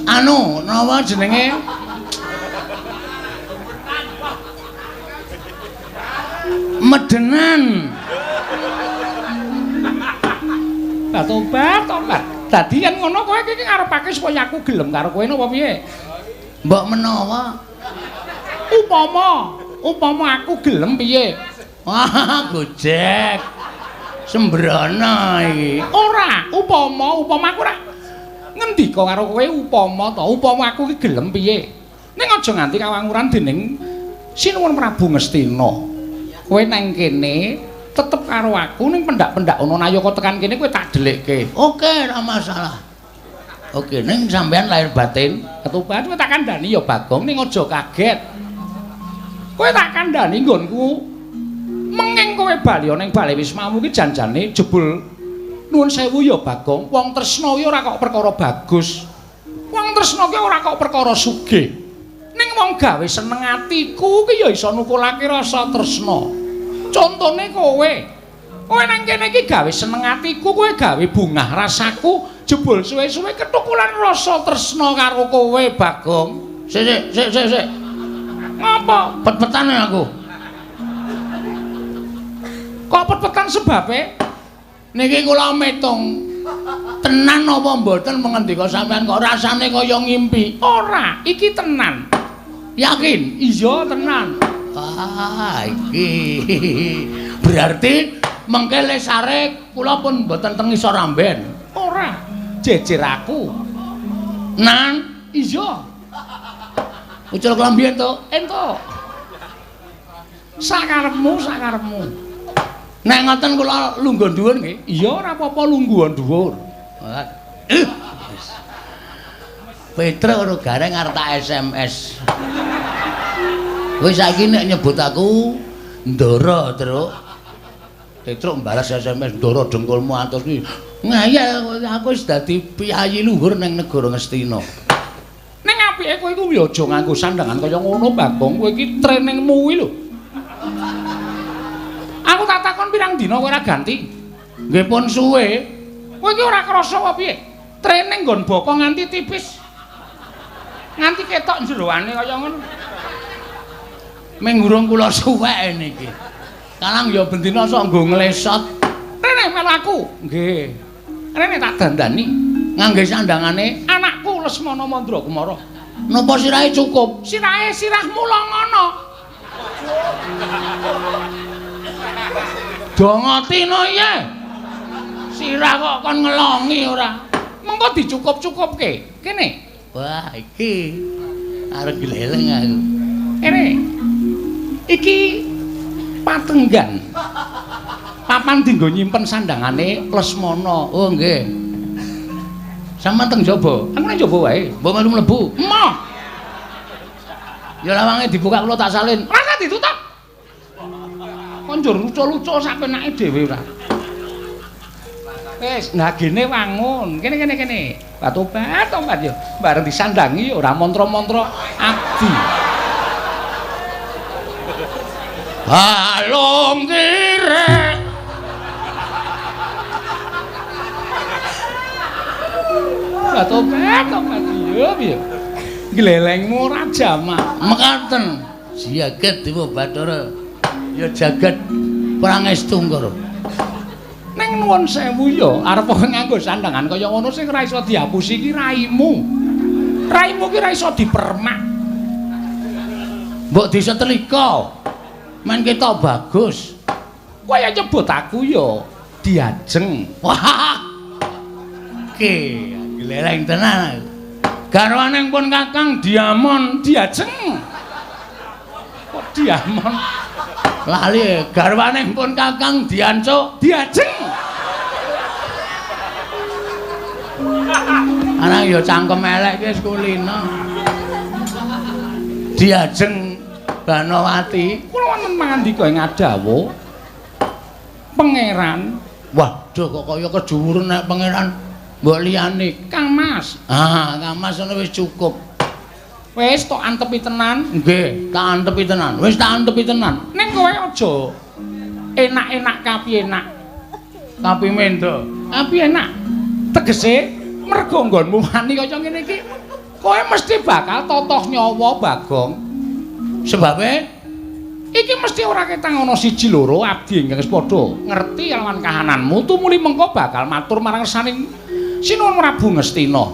Anu, napa jenenge? Medenan. Lah tobat, tobat. Dadi yen ngono kowe iki ngarepake supaya aku gelem karo kowe napa piye? Mbok menawa upama, upama aku gelem piye? Wah, gojek. Sembrono iki. Ora, upama, upama aku ora ngendika karo kowe upama to, upama aku iki gelem piye? Ning aja nganti kawanguran dening Sinuwun Prabu Ngastina. Kowe nang kene tetep karo aku ning pendak-pendak ana nayaka tekan kene kowe tak delikke. Oke, ora masalah. Oke, ning sampean lahir batin, ketupat kowe tak kandhani ya Bagong ning aja kaget. Kowe tak kandhani nggonku menging kowe bali ana ing bale wismamu ki janjane jebul nuwun sewu ya Bagong, wong tresna ki ora kok perkara bagus. Wong tresna ki ora kok perkara sugih. Ning wong gawe seneng atiku ki ya iso nukulake rasa tresna. Contone kowe. Kowe nang kene iki gawe seneng atiku, kowe gawe bungah rasaku, jebul suwe-suwe ketukulan rasa tresna karo kowe, Bagong. Sik sik sik sik sik. Ngapa? Pet-petan aku. Kok pet-petan sebabe? Niki kula metung. Tenan apa mboten mengendika sampean kok rasane kaya ngimpi? Ora, iki tenan. Yakin? Iya, tenan. Ah, iki. Berarti mengke lesare kula pun mboten teng ngisor amben. Ora, jejer aku. Nan, iya. Ucul klambi entuk? Entuk. Sakarepmu, sakarepmu. Nek ngoten kula lungguh dhuwur nggih. Iya, ora apa-apa lungguhan dhuwur. Petruk karo Gareng arep tak SMS. Kowe saiki nek nyebut aku Ndara, Truk. Petruk mbalas SMS, Ndara dengkulmu atus kuwi. Ngeyel aku wis dadi piyayi luhur ning negara Ngastina. Ning apike kowe iku ya aja nganggo sandangan kaya ngono, Bagong. Kowe iki trainingmu kuwi lho. Aku tak takon pirang dina kowe ora ganti. Nggih pun suwe. Kowe iki ora krasa apa piye? Training nggon bokong nganti tipis. Nganti ketok jeroane kaya ngono. Ming urung kula suwek niki. Kalang ya bendina sok nggo nglesot. Rene melu aku. Nggih. Rene tak dandani ngangge sandangane anakku Lesmana Mandra Kumara. Napa sirahe cukup? Sirahe sirahmu longono. Dongotino iye. Sirah kok kon ngelongi ora. Mengko dicukup-cukupke. Kene. Wah, iki arep gleleng aku. Kene. Iki patenggan. Papan dienggo nyimpen sandangane Lesmana. Oh nggih. Sampeyan teng jaba? Aku nang jaba wae. Mbok melu mlebu. Emoh. Ya lawange dibuka kula tak salin. Ora ditutup. Kon njur lucu-lucu sak penake dhewe ora. Wis, nah gene wangun. Kene kene kene. Batobat tobat yo. Bareng disandangi ora mantra-mantra abdi. Balung kirek. Batobat tobat yo piye. Glelengmu ora jamak. Mekaten. Jagat Dewa Bathara. Ya jagat Prangestu Ngara. Ning nuwun sewu ya, arep nganggo sandangan kaya ngono sing ora iso dihapusi iki raimu. Raimu ki ora iso dipermak. Mbok disetelika. Men ketok bagus. Kowe ya nyebut aku ya Diajeng. Wah. Ki, gleleng tenan. Garwane pun Kakang Diamon Diajeng. Kok Diamon? Lali garwane pun Kakang Diancuk Diajeng. Anak ya cangkem elek ki wis kulino. Diajeng Banowati. Kula wonten mangandika ing adawu pangeran. Waduh kok kaya kejuwuren nek pangeran mbok liyane. Kang Mas. Ah, Kang Mas ngono wis cukup. Wis tok antepi tenan. Nggih, tak antepi tenan. Wis tak antepi tenan. Ning kowe aja enak-enak kapi enak. Kapi mendo. Kapi enak. Tegese mergo nggonmu wani kaya ngene iki, kowe mesti bakal totoh nyawa Bagong. Sebabe iki mesti ora ketang ana siji loro abdi ingkang wis padha ngerti lawan kahananmu tumuli mengko bakal matur marang saning Sinuwun Prabu Ngastina.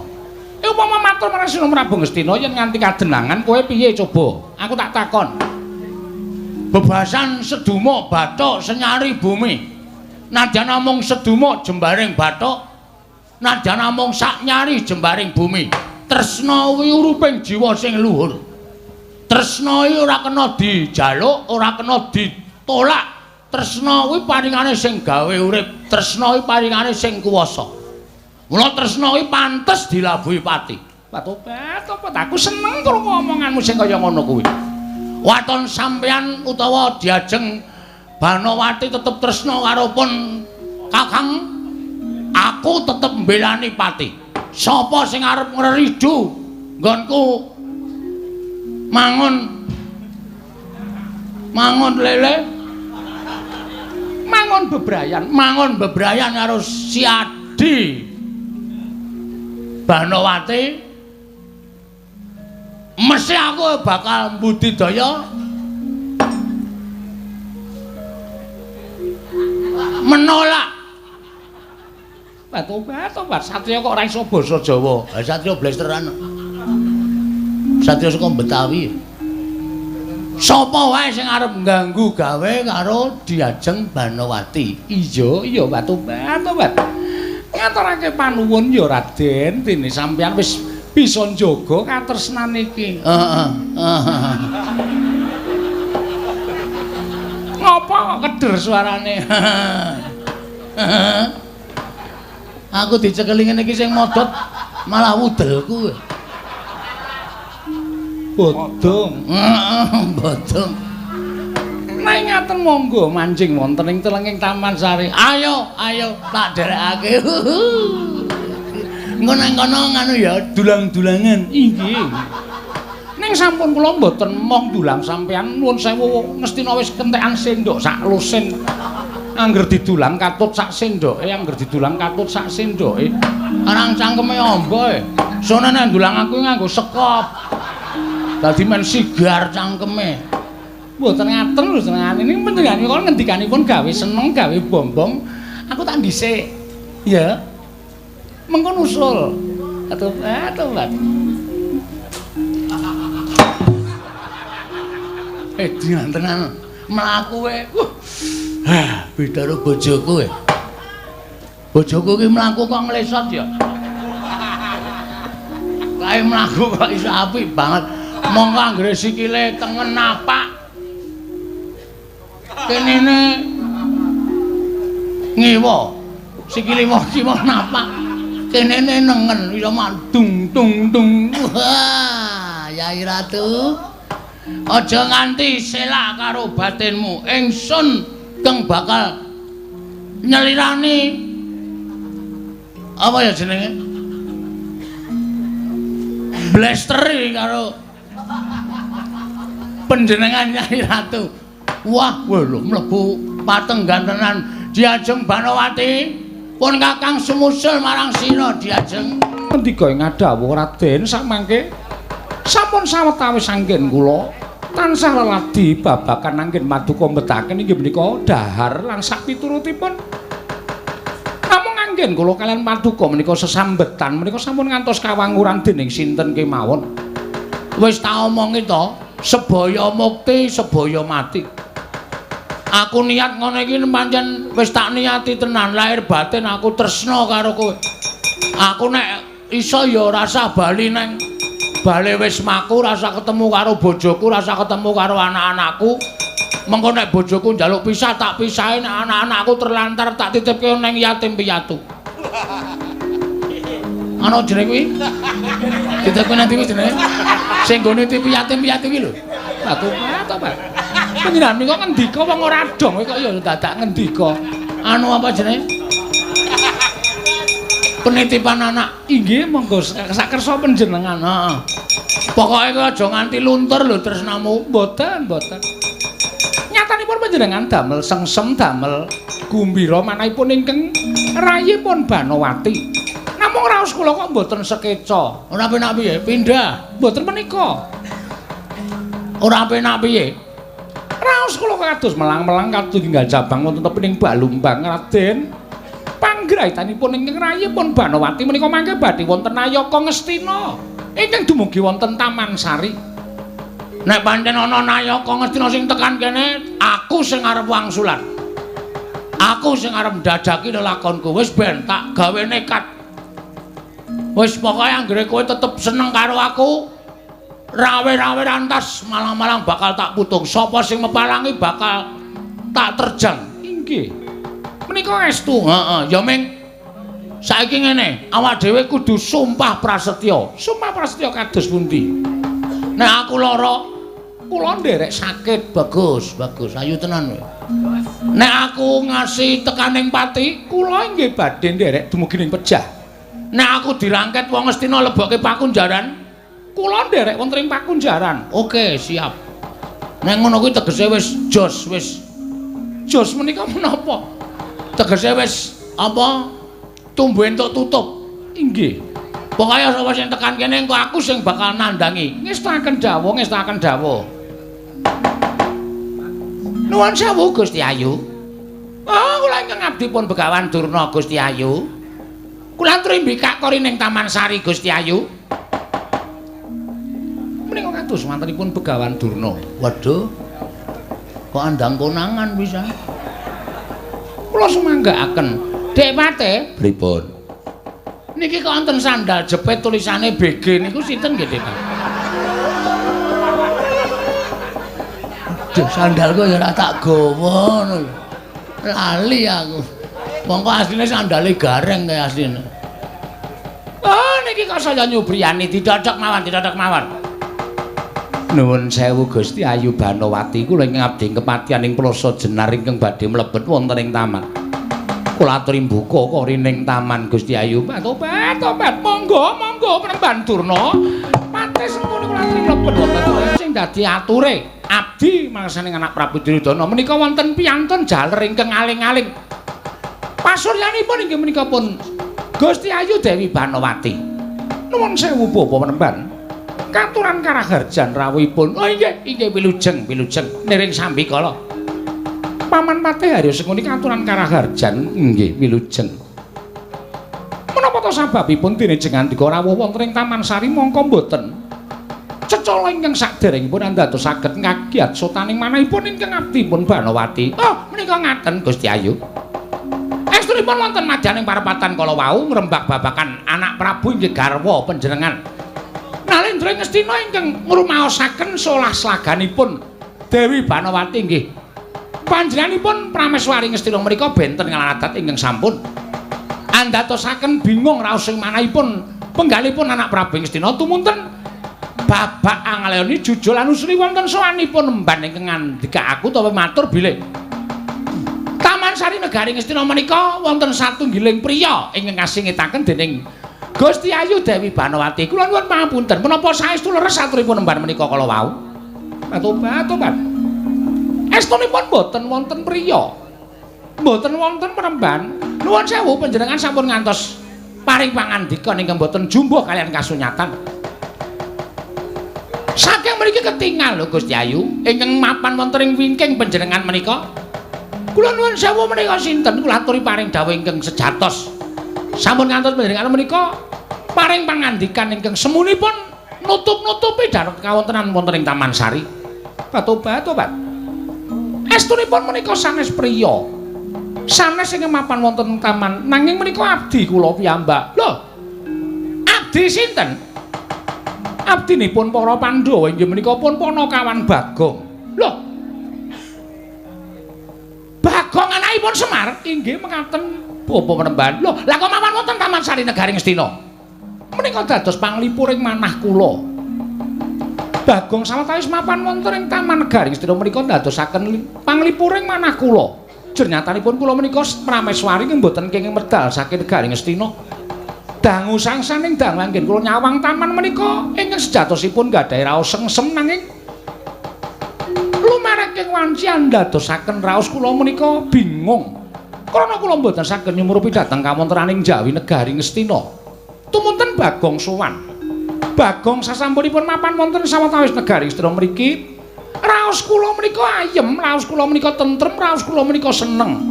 Upama matur marang Sinuwun Prabu Ngastina yen nganti kadenangan kowe piye coba? Aku tak takon. Bebasan sedumuk bathuk senyari bumi. Nadyan namung sedumuk jembaring bathuk, nadyan namung sak nyari jembaring bumi. Tresna kuwi uruping jiwa sing luhur. Tresna iki ora kena dijaluk, ora kena ditolak. Tresna kuwi paringane sing gawe urip, tresna kuwi paringane sing kuwasa. Mula tresna kuwi pantes dilabuhi pati. Batobat, tobat, aku seneng krungu omonganmu sing kaya ngono kuwi. Waton sampeyan utawa Diajeng Banowati tetep tresna karo pun Kakang, aku tetep mbelani pati. Sapa sing arep ngreridu nggonku mangun mangun lele, mangun bebrayan, mangun bebrayan karo si Adi Banowati, mesti aku bakal mbudidaya menolak. Batobat, satria kok ora iso basa Jawa. Satria blesteran. Satria saka Betawi. Sapa wae sing arep ngganggu gawe karo Diajeng Banowati? Iya, iya Batobat, tobat. Ngaturake panuwun ya Raden, dene sampeyan wis bisa njaga katresnan iki. Heeh. Ngopo kok keder suarane? Aku dicekeli ngene iki sing modot malah wudelku. Bodong. Heeh, bodong. Nek ngaten monggo manjing wonten ing telenging Taman Sari. Ayo, ayo tak derekake. Engko nang kono nganu ya, dulang-dulangan. Inggih. Ning sampun kula mboten mong dulang sampean, nuwun sewu ngestina wis kentekan sendok sak lusin. Angger didulang katut sak sendoke, angger didulang katut sak sendoke. Arang cangkeme amba e. Sone nek ndulang aku nganggo sekop. Dadi men sigar cangkeme. Mboten ngaten lho senengane. Ning panjenengan ngendikanipun gawe seneng, gawe bombong. Aku tak dhisik. Ya. Mengko nusul. Atuh, Dian tenan. Mlaku e. Hah, beda karo bojoku e. Bojoku ki mlaku kok nglesot ya. Kae mlaku kok iso apik banget. Mongko anggere sikile tengen napak. Kenene ngiwa. Sikile kiwa napak. Kenene nengen iso dung dung dung. Wah, Yai Ratu. Aja nganti selak karo batinmu. Ingsun kang bakal nyelirani apa ya jenenge? Blesteri karo panjenengan Yai Ratu. Wah, lho mlebu patenggan tenan. Diajeng Banowati pun Kakang sumusul marang sira diajeng. Ngendika ing ngadhawuh Raden samangke sampun sawetawis anggen kula tansah leladi babagan anggen maduka mbetaken inggih menika dahar lan sapiturutipun. Namung anggen kula kaliyan paduka menika sesambetan menika sampun ngantos kawanguran dening sinten kemawon. Wis tak omongi to, sebaya mukti sebaya mati. Aku niat ngono iki pancen wis tak niati tenan, lahir batin aku tresna karo kowe. Aku nek iso ya rasah bali neng bali wis maku, rasa ketemu karo bojoku, rasa ketemu karo anak-anakku. Mengko nek bojoku njaluk pisah tak pisahi, nek anak-anakku terlantar tak titipke neng yatim piatu. Ana jenenge kuwi? Titipke nang ndi jenenge? Sing nggone titip yatim piatu kuwi lho. Aku to, Pak. Panjenengan menika ngendika wong ora dong kok ya dadak ngendika. Anu apa jenenge? Penitipan anak. Inggih, monggo sakersa panjenengan. Heeh. Pokoke kowe aja nganti luntur lho tresnamu. Mboten, mboten. Nyatanipun panjenengan damel sengsem, damel gumbira manahipun ingkang rayipun Banowati. Namung raos kula kok mboten sekeca. Ora penak piye? Pindah. Mboten menika. Ora penak piye? Raos kula kados melang-melang kados tinggal jabang wonten tepining Balumbang Raden. Panggraitanipun ingkang rayipun Banowati menika mangke badhe wonten Nayaka Ngastina ingkang dumugi wonten Taman Sari. Nek pancen ana Nayaka Ngastina sing tekan kene, aku sing arep wangsulan. Aku sing arep ndadaki lelakonku. Wis ben tak gawe nekat. Wis pokoke anggere kowe tetep seneng karo aku, rawe-rawe rantas malang-malang bakal tak putung. Sapa sing mepalangi bakal tak terjang. Inggih. Menika estu. Heeh, ya ming saiki ngene, awak dhewe kudu sumpah prasetya. Sumpah prasetya kados pundi? Nek aku lara, kula nderek sakit. Bagus, bagus. Ayu tenan kowe. Nek aku ngasih tekaning pati, kula inggih badhe nderek dumugi ning pejah. Nek aku dirangket wong Ngastina lebokke pakunjaran, kula nderek wonten ing pakunjaran. Oke, siap. Nek ngono kuwi tegese wis jos, wis. Jos menika menapa? Tegese wis apa tumbuh entuk tutup. Inggih. Pokoke sapa sing tekan kene engko aku sing bakal nandangi. Ngestakaken dawuh, ngestakaken dawuh. Nuwun sewu Gusti Ayu. Oh, kula ingkang abdi pun Begawan Durna Gusti Ayu. Kula trimbikak kori ning Taman Sari Gusti Ayu. Menika kados mantenipun Begawan Durna. Waduh. Kok andang konangan bisa. Kula sumanggaaken. Dek Pate, pripun? Niki kok wonten sandal jepit tulisane BG niku sinten nggih, Dek? Duh, sandalku ya ora tak gawa ngono lho. Lali aku. Mongko asline sandale gareng kaya asline. Oh, niki kok saya nyubriyani didodok mawon, didodok mawon. Nuwun sewu Gusti Ayu Banowati, kula ingkang abdi kepatihan ing Plaza Jenar ingkang badhe mlebet wonten ing taman. Kula aturi mbuka korining taman Gusti Ayu. Tobat, tobat, monggo, monggo Penemban Durna. Pate sengkuni kula aturi mlebet wonten sing dadi ature abdi mangsaning anak Prabu Duryudana menika wonten piyantun jaler ingkang aling-aling. Pasuryanipun inggih menika pun Gusti Ayu Dewi Banowati. Nuwun sewu Bapak Penemban. Katuran karaharjan rawuhipun. Oh inggih, inggih wilujeng, wilujeng niring sambikala. Paman Patih Haryo Sengkuni katuran karaharjan inggih wilujeng. Menapa ta sababipun dene jengandika rawuh wonten ing Taman Sari mongko mboten cecala ingkang saderengipun andados saged ngagiat sotaning manahipun ingkang abdipun Banowati. Oh, menika ngaten Gusti Ayu. Estunipun wonten madyaning parepatan kala wau ngrembak babakan anak Prabu inggih garwa panjenengan Nalendra Ngastina ingkang ngrumaosaken solah slaganipun Dewi Banowati inggih. Panjenenganipun Prameswari Ngastina menika benten ngaladat ingkang sampun andhatosaken bingung raos ing manahipun penggalipun anak Prabu Ngastina tumunten babak angaleoni jujul anusri wonten sowanipun emban ingkang ngandika aku utawa matur bilih Taman Sari Negari Ngastina menika wonten satunggiling priya ingkang kasingitaken dening Gusti Ayu Dewi Banowati. Kula nuwun pangapunten menapa saestu leres aturipun emban menika kala wau? Tobat, tobat. Estunipun boten wonten priya. Mboten wonten penemban. Nuwun sewu panjenengan sampun ngantos paring pangandika ingkang boten jumbuh kalian kasunyatan. Saking mriki ketingal lho Gusti Ayu ingkang mapan wonten ing wingking panjenengan menika. Kula nuwun sewu menika sinten? Kula aturi paring dawuh ingkang sejatos. Sampun ngantos panjenengan menika paring pangandikan ingkang semunipun nutup-nutupi darat kawontenan wonten ing Taman Sari. Tobat, tobat. Estunipun menika sanes priya. Sanes ingkang mapan wonten taman, nanging menika abdi kula piyambak. Lho. Abdi sinten? Abdinipun para Pandhawa inggih menika pun Panakawan Bagong. Lho. Bagong anakipun Semar inggih mekaten Bapak Penemban. Lho, lah kok mapan wonten Taman Sari Negari Ngastina? Menika dados panglipuring manah kula. Bagong sawetawis mapan wonten ing Taman Negari Ngastina menika ndadosaken panglipuring manah kula. Jernyatanipun kula menika Prameswari mboten kenging medal saking Negari Ngastina. Dangu sangsaning dangu anggen kula nyawang taman menika ingkang sejatosipun gadhahi raos sengsem nanging lumareking wanci andadosaken raos kula menika bingung. Krana kula mboten saged nyumurupi dhateng kawontenaning Jawi Negari Ngastina. Tumunten Bagong sowan. Bagong sasampunipun mapan wonten sawetawis Negari Ngastina mriki, raos kula menika ayem, raos kula menika tentrem, raos kula menika seneng.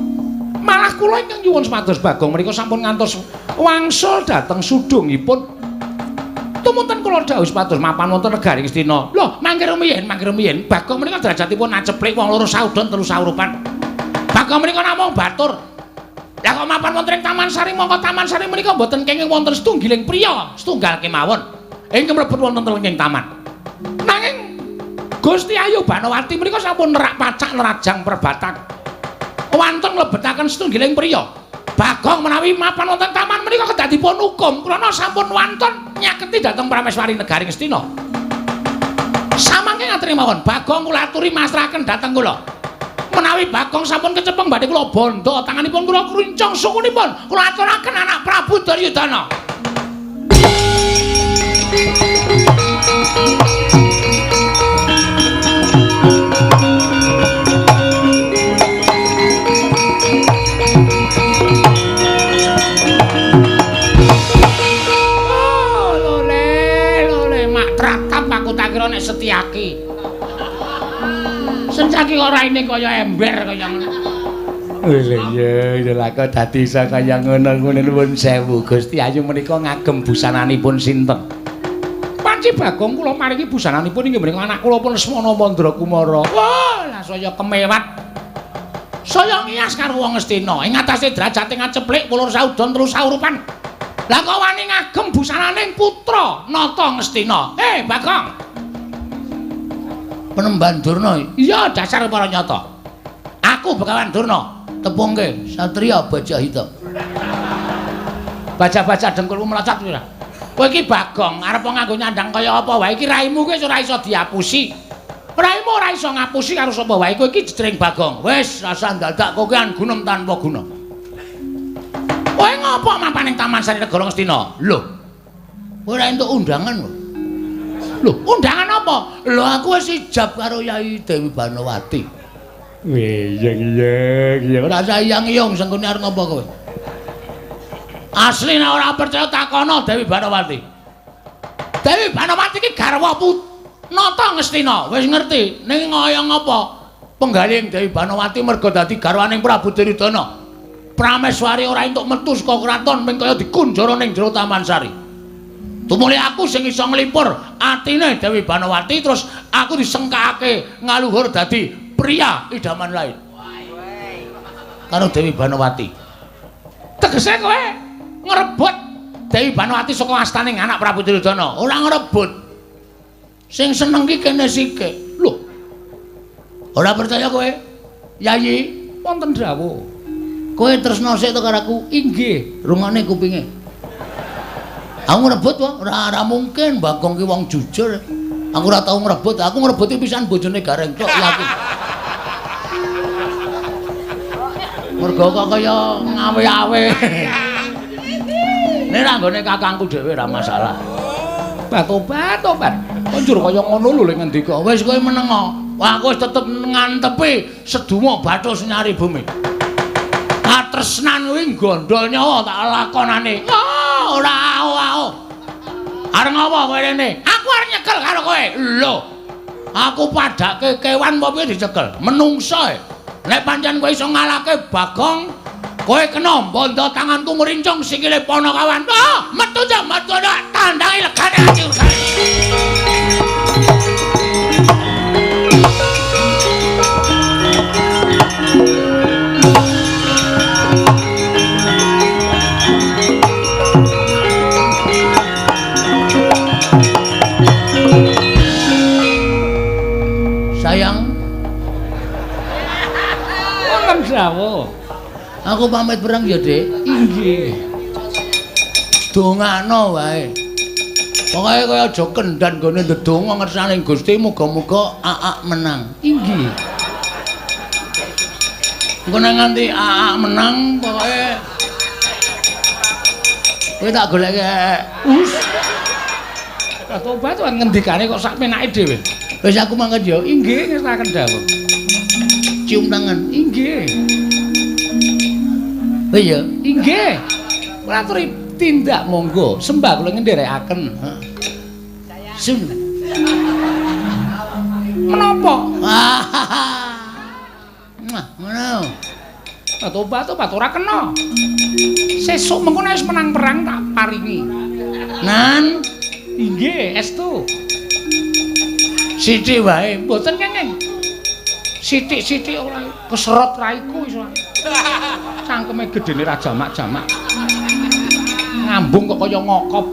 Malah kula ingkang nyuwun supados Bagong menika sampun ngantos wangsul dhateng sudungipun. Tumunten kula dawuh supados mapan wonten Negari Ngastina. Lho, mangke rumiyin, mangke rumiyin, Bagong menika derajatipun aceplik wong loro saudon telu saurupan. Bagong menika namung batur. Lah kok mapan wonten ing Taman Sari mongko Taman Sari menika mboten kenging wonten setunggiling priya, setunggal kemawon ingkang mlebet wonten telenging taman. Nanging Gusti Ayu Banowati menika sampun nerak pacak nerajang perbatang. Wantun mlebetaken setunggiling priya. Bagong menawi mapan wonten taman menika kedah dipun hukum krana sampun wantun nyaketi dhateng Prameswari Negari Ngastina. Samangke ngaturi mawon, Bagong kula aturi masrahaken dhateng kula. Menawi Bagong sampun kecepeng badhe kula bondo tanganipun kula kruncung sukunipun kula aturaken anak Prabu Duryudana. Oh, lole, lole mak tratap aku tak kira nek Setyaki. Setyaki kok raine kaya ember kaya ngono. Lha iya, lha kok dadi iso kaya ngono ngono. Nuwun sewu Gusti Ayu menika ngagem busananipun sinten? Panci Bagong kula maringi busananipun inggih menika anak kula pun Lesmana Mandra Kumara. Wah, lah saya kemewat. Saya ngiyas karo wong Ngastina. Ing atase derajate ngaceplik wolur saudon telu saurupan. Lah kok wani ngagem busananing putra Nata Ngastina? Eh, Bagong. Penemban Durna. Iya, dasar para nyata. Aku Begawan Durna. Tepungke satriya baja hitam. Baca-baca dengkulmu melacak ora. Kowe iki Bagong, arep nganggo nyandang kaya apa wae iki raimu kuwi wis ora iso diapusi. Raimu ora iso ngapusi karo sapa wae. Kowe iki jejering Bagong. Wis rasa dadak kokean gunem tanpa guna. Kowe ngopo mapan ning Taman Sari Negara Ngastina? Lho. Kowe ora entuk undangan lho. Lho, undangan apa? Lho aku wis ijab karo Yai Dewi Banowati. Wih, iya iya ora sayang iyong sengkune arep ngopo kowe? Asli nek ora percaya takono Dewi Banowati. Dewi Banowati iki garwa Nata Ngastina, wis ngerti ning kaya ngapa penggaling Dewi Banowati merga dadi garwaning Prabu Duryudana. Prameswari ora entuk metu saka kraton ming kaya dikunjara ning jero Taman Sari. Tumuli aku sing iso nglipur atine Dewi Banowati terus aku disengkake ngaluhur dadi pria idaman lain. Karo Dewi Banowati. Tegese kowe ngrebut Dewi Banowati saka astaning anak Prabu Duryudana. Ora ngrebut. Sing seneng ki kene sike. Lho. Ora percaya kowe? Yayi, wonten dawuh. Kowe tresna sik to karo aku? Inggih, rungokne kupinge. Aku ngrebut wae, ora mungkin Bagong ki wong jujur. Aku ora tau ngrebut, aku ngrebuti pisan bojone Gareng tok yakin. Mergo kok kaya ngawe-awe. Nek ra nggone kakangku dhewe ora masalah. Tobat-tobat. Kok njur kaya ngono lho lek ngendika. Wis kowe meneng. Wah, aku wis tetep ngantepi seduma bathus nyari bumi. Katresnan kuwi gondol nyawa tak lakonane. Oh, ora ao-ao. Arep ngopo kowe rene? Aku arep nyekel karo kowe. Lho. Aku padake kewan apa piye dicekel? Menungso e. Nek pancen kowe iso ngalahke Bagong, kowe kena bondo tanganku mrincung sikile Panakawan. Oh, metu ja, metu ja, tandangi legane ati regane. Sayang. Wonten dawuh. Aku pamit perang ya, Dik. Inggih. Dongano wae. Pokoke kowe aja kendhan nggone ndedonga ngersane Gusti muga-muga aak menang. Inggih. Engko nek nganti aak menang pokoke kowe tak goleke. Us. Tobat ngendikane kok sak penake dhewe. Wis aku mangkat ya. Inggih ngestaken dawuh. Cium tangan. Inggih. Oh iya, inggih. Kula aturi tindak monggo, sembah kula ngendherekaken. Sun. Menapa? Mwah, ngono. Tobat-tobat ora kena. Sesuk mengko nek wis menang perang tak paringi. Nan, inggih, estu. Sithik wae, mboten kenging. Sithik-sithik ora keserot raiku iso. Cangkeme gedene ra jamak-jamak. Ngambung kok kaya ngokop.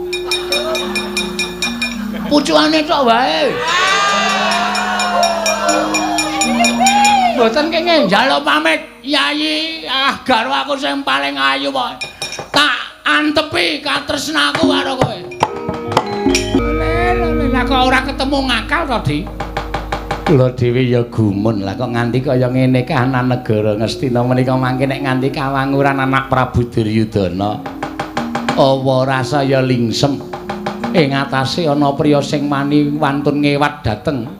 Pucukane tok wae. Mboten kenging njaluk pamit, Yayi. Ah, garwa aku sing paling ayu pokoke. Tak antepi katresnaku karo kowe. Lha kok ora ketemu ngakal to, Di? Kula dhewe ya gumun. Lah kok nganti kaya ngene kahanan negara Ngastina menika mangke nek nganti kawanguran anak Prabu Duryudana. Awa rasa ya lingsem. Ing atase ana priya sing mani wantun ngewat dhateng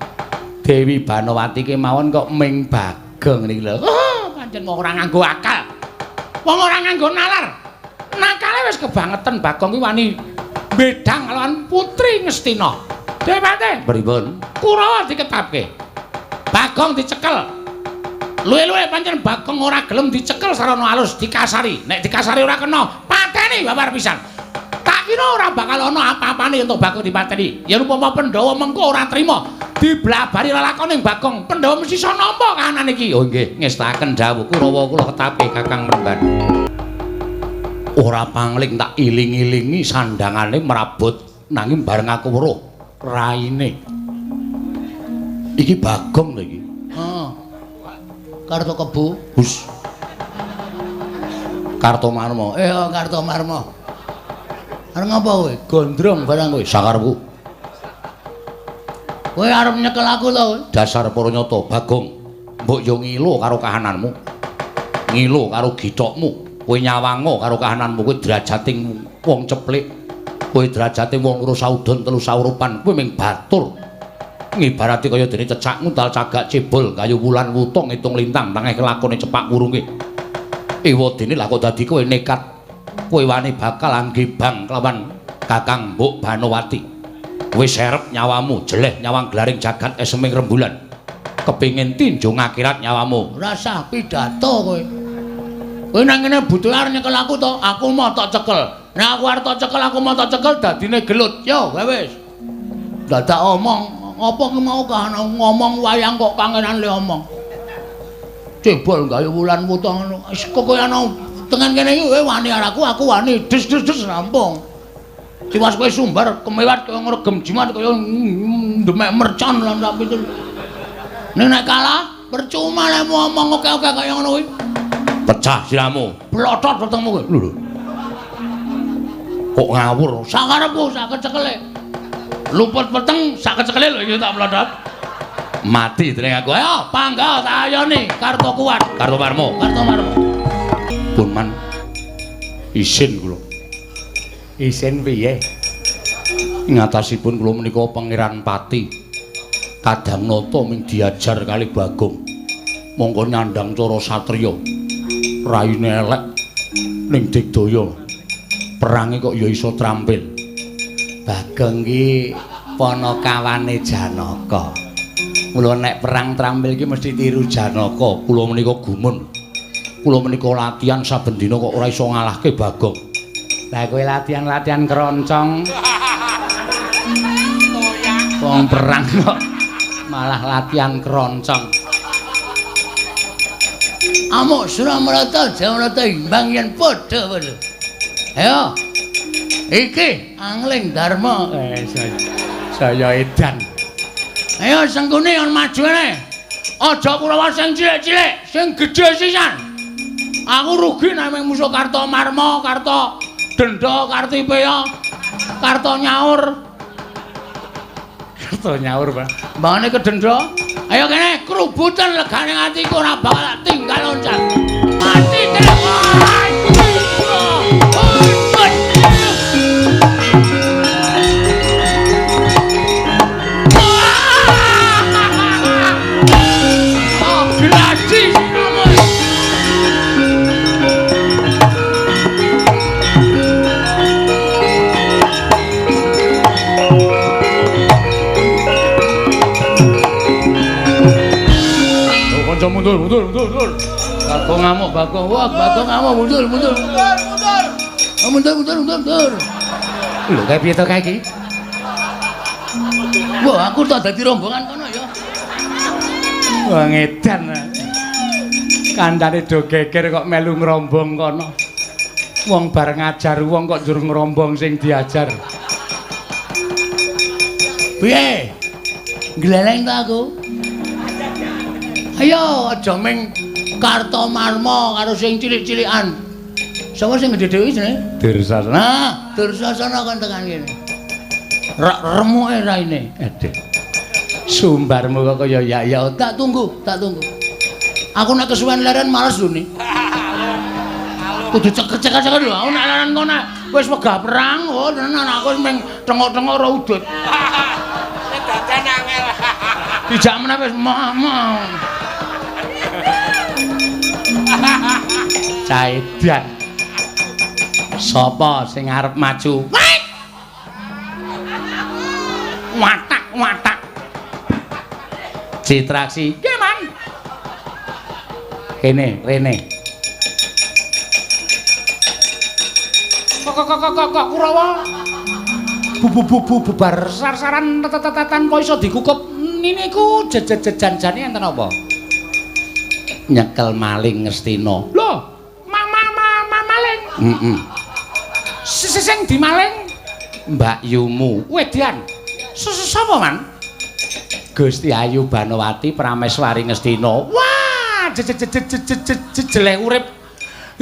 Dewi Banowati kemawon kok ming Bagong niki lho. Oh, pancen wong ora nganggo akal. Wong ora nganggo nalar. Nakale wis kebangetan Bagong kuwi wani bedang lawan Putri Ngastina. Dewate pripun? Kurawa diketapke. Bagong dicekel. Luwe-luwe pancen Bagong ora gelem dicekel sarana alus dikasari. Nek dikasari ora kena, pateni babar pisan. Tak kira ora bakal ana apa-apane untuk Bagong dipateni. Yen upama Pandhawa mengko ora trima, diblabari lelakoning Bagong, Pandhawa mesti iso nampa kahanan iki. Oh nggih, ngestaken dawuh Kurawa kula ketapke Kakang Mremban. Ora pangling tak iling-ilingi sandangane mrabut nanging bareng aku weruh raine. Iki Bagong lho iki. Heeh. Karto Kebo. Hus. Kartomarma. Kartomarma. Arep ngapa kowe? Gondrong barang kowe. Sakarepku. Kowe arep nyekel aku to kowe? Dasar para nyata, Bagong. Mbok yo ngilo karo kahananmu. Ngilo karo githokmu. Kowe nyawango karo kahananmu, kowe derajating wong ceplik. Kowe derajate wong loro saudon telu saurupan, kowe ming batur. Ngibarati kaya dene cecak nguntal cagak cebol kayu wulan wuta ngitung lintang tangeh kelakone cepak wurunge. Ewadene lah kok dadi kowe nekat. Kowe wani bakal anggebang kelawan Kakang Mbok Banowati. Kowe serep nyawamu, jeleh nyawang glaring jagat eseming rembulan. Kepingin tinjung akhirat nyawamu. Rasah pidato kowe. Kowe nang ngene butuh arep nyekel aku to, aku mau tok cekel. Nek aku arep tok cekel, aku mau tok cekel dadine gelut. Yo, wis. Dadak omong apa ki mau kan ngomong wayang kok kangenan le omong. Cebol gawe wulan wuta ngono. Wis kok kowe ana tengen kene iki kowe wani karo aku, aku wani. Des des des rampung. Tiwas kowe sumbar kemewat kaya ngregem jimat kaya ndemek mercon lan sak pitu. Nek kalah percuma lek ngomong oke-oke kaya ngono kuwi. Pecah siramu. Blotot wetengmu kowe. Lho. Kok ngawur? Sakarepku sak kecekele. Luput peteng sak kecekele lho iki tak blotot. Mati dening aku. Ayo panggah tak ayoni Karto kuat. Kartomarmo. Kartomarmo. Pun man isin kula. Isin piye? Ing atasipun kula menika Pangeran Pati. Kadang nata ming diajar kali Bagong. Mongko nyandang cara satriya. Raine elek ning digdaya. Perange kok ya iso trampil. Bagong ki panakawane Janaka. Mula nek perang trampil ki mesti tiru Janaka. Kula menika gumun. Kula menika latihan saben dina kok ora iso ngalahke Bagong. Lah kowe latihan-latihan keroncong. Wong perang kok malah latihan keroncong. Amuk Suramrata Jamarata imbang yen padha padha. Ayo. Iki Angling Darma. Saya edan. Ayo Sengkuni on maju ne. Aja Kurawa sing cilik-cilik, sing gedhe sisan. Aku rugi nek mung musuh Kartomarma, Karto Denda, Kartipeya, Karto Nyaur. Karto Nyaur, Pak. Mbangane kedendha. Ayo kene krubutan legane atiku ora bakal tinggal loncat. Mati terus. Mundur, mundur, mundur, mundur. Bagong ngamuk, Bagong. Wah, Bagong ngamuk, mundur, mundur. Mundur, mundur. Mundur, mundur, mundur, mundur. Lho, kae piye to kae iki? Wah, aku tak dadi rombongan kono ya. Wah, ngedan. Kandhane do geger kok melu ngrombong kono. Wong bar ngajar wong kok njur ngrombong sing diajar. Piye? Gleleng ta aku? Ayo aja ming Kartomarma karo sing cilik-cilikan. Sapa sing gedhe dhewe jenenge? Dursasana. Nah, Dursasana kon tekan kene. Rak remuke raine. Aduh. Sumbarmu kok kaya ya ya. Tak tunggu, tak tunggu. Aku nek kesuwen leren males lho ni. Kudu ceket-ceket lho. Aku nek leren kono wis wegah perang, oh tenan aku ming tengok-tengok ora udut. Nek dadan angel. Dijak meneh wis mau. Caedan. Sapa sing arep maju? Watak watak. Citraksi. Nggih, Man. Kene, rene. Kok kok kok kok Kurawa. Bu bubar sar-saran tetetatan kok iso dikukup niku jejejan-jane enten apa? Nyekel maling Ngastina. Lho, maling. Heeh. Sing dimaling Mbak Yumu. Wedan. Sapa, Man? Gusti Ayu Banowati Prameswari Ngastina. Wah, jeleh urip.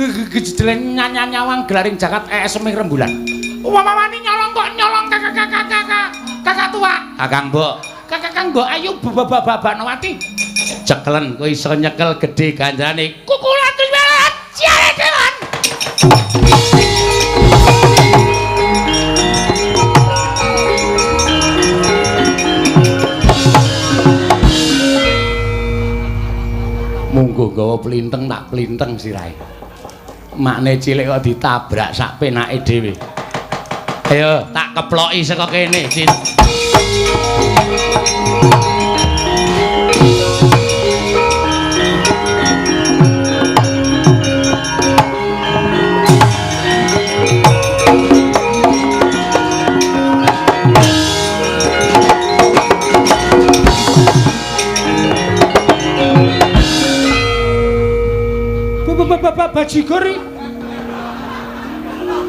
Jeleh nyawang gelaring jagat eseming rembulan. Wani nyolong kok nyolong kakak tua. Kakang Mbok. Kakang Mbok Ayu Banowati. Cekelen kowe iso nyekel gedhe ganjarane. Kukulan terus banget. Siare dewan. Munggo gawa plinteng tak plinteng sirahe. Makne cilik kok ditabrak sak penake dhewe. Ayo tak keploki saka kene, Cin. Bajigur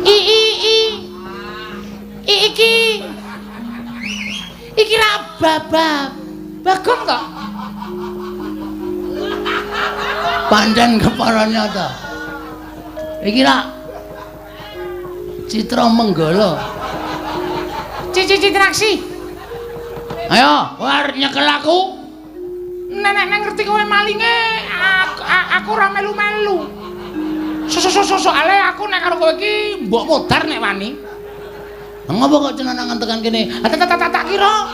iki iki ra babab Bagong to? Pancen kepara nyata. Iki ra Citra Menggala. Citraksi. Ayo, kowe arep nyekel aku. Nek ngerti kowe malinge, aku ora melu-melu. Soale aku nek karo kowe iki mbok modar nek wani. Ngopo kok cenanangan tekan kene? Tak kira.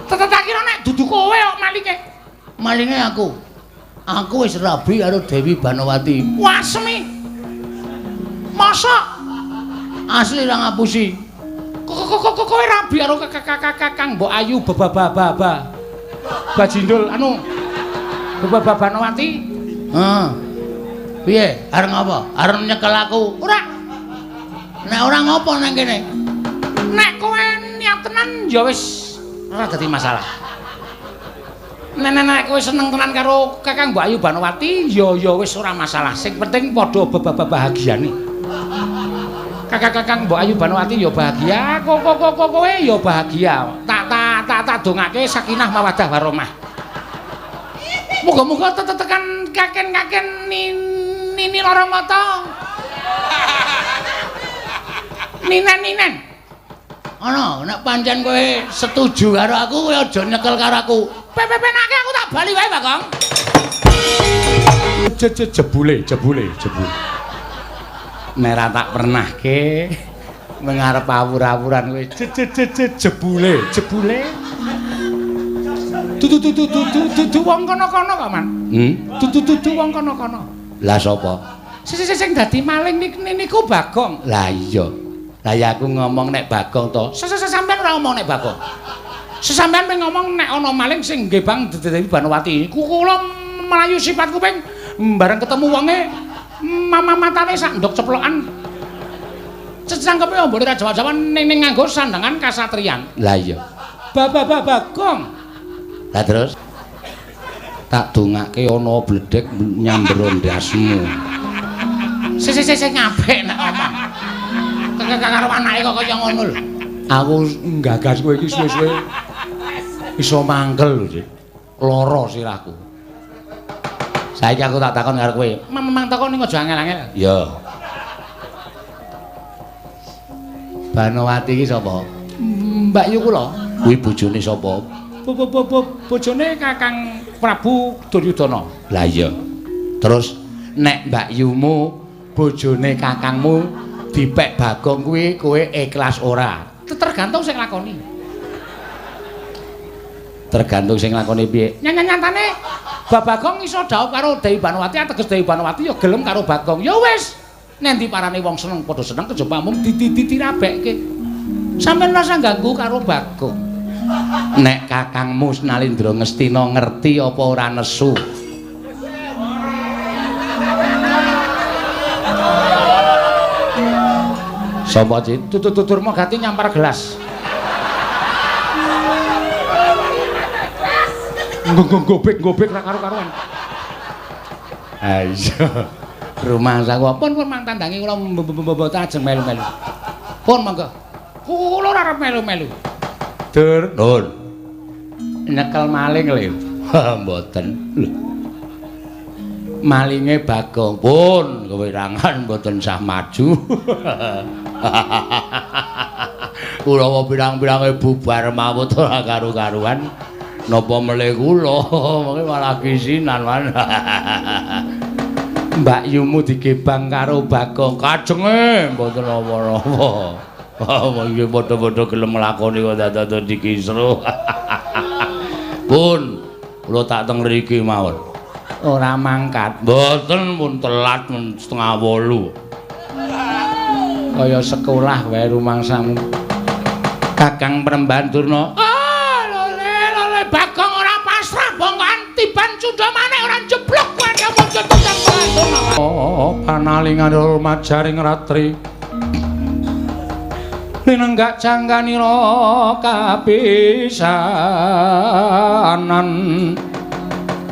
Tak kira nek dudu kowe kok malinge. Malinge aku. Aku wis rabi karo Dewi Banowati. Wasmi. Mosok asli ra ngapusi. Kok kowe rabi karo Kakang Mbok Ayu bababa. Bajindul anu Bababa Banowati. Heeh. Piye? Arep ngapa? Arep nyekel aku? Ora. Nek ora ngopo nang kene? Nek kowe niat tenan ya wis ora dadi masalah. Nek kowe seneng tenan karo Kakang Mbok Ayu Banowati ya wis ora masalah. Sing penting padha bahagiane. Kakang Mbok Ayu Banowati ya bahagia, kowe ya bahagia. Tak dongake sakinah mawaddah warahmah. Muga-muga tetekan kaken-kaken nini lara mata. Ninen-ninen. Ana, nek pancen kowe setuju karo aku, kowe aja nyekel karo aku. Pepenake aku tak bali wae, Bagong. Jebule. Nek ra tak pernahke mengarep awur-awuran kowe jebule. Dudu wong kono-kono kok, Man. Dudu wong kono-kono. Lah sapa? Sing dadi maling niku Bagong. Lah iya. Lah ya aku ngomong nek Bagong to. Sampeyan ora ngomong nek Bagong. Sampeyan ping ngomong nek ana maling sing nggih Bang Dewi Banowati. Kula mlayu sifat kuping bareng ketemu wonge mama matane sak ndok ceplokan. Cecangkepe ombone ra jawa-jawa ning nganggo sandangan kasatriyan. Lah iya. Bagong. Lah terus tak dongake ana bledhek nyamber ndasmu. Sing apik nek omong. Karo anake kok kaya ngono lho. Aku nggagas kowe iki suwe-suwe iso mangkel lho, Dik. Lara sirahku. Saiki aku tak takon karo kowe. Memang takon ning aja angel-angel. Ya. Banowati iki sapa? Mbak Yu kula. Kuwi bojone sapa? Bojone Kakang Prabu Duryudana. Lah iya. Terus nek Mbak Yumu bojone kakangmu dipek Bagong kuwi kowe ikhlas ora? Tergantung sing lakoni. Tergantung sing lakoni piye? Nyatane Bagong iso dhaup karo Dewi Banowati, ateges Dewi Banowati ya gelem karo Bagong. Ya wis, nendi parane wong seneng padha seneng kejaba mung ditirabekke. Sampeyan rasa ganggu karo Bagong. Nek kakangmu Nalindra Ngastina ngerti apa ora nesu? Sapa, Cit? Tutur Durmagati nyampar gelas. Gobek-gobek ra karo-karuan. Ha iya. Rumangsaku pun mang tandangi kula mboten ajeng melu-melu. Pun monggo. Kula ora arep melu-melu. Dur, nun. Nyekel maling lho. Mboten. Lho. Malinge Bagong pun kewirangan mboten sah maju. Kulawa pirang-pirange bubar mawut ora karu-karuan. Napa melih kula mengke malah kisinan man. Mbak Yumu digebang karo Bagong kajenge mboten napa-napa. Iki padha-padha gelem nglakoni kok dadak dikisruh. Pun kula tak teng mriki mawon. Ora mangkat. Mboten pun telat mun 7:30. Kaya sekolah wae rumangsamu. Kakang Premban Durna. Ah, lole lole Bagong ora pasrah bongkoan tiban cundha maneh ora jeblok kowe wujud Kakang Premban. Oh, panalingan majaring ratri. Linenggak cangganira kapisanan.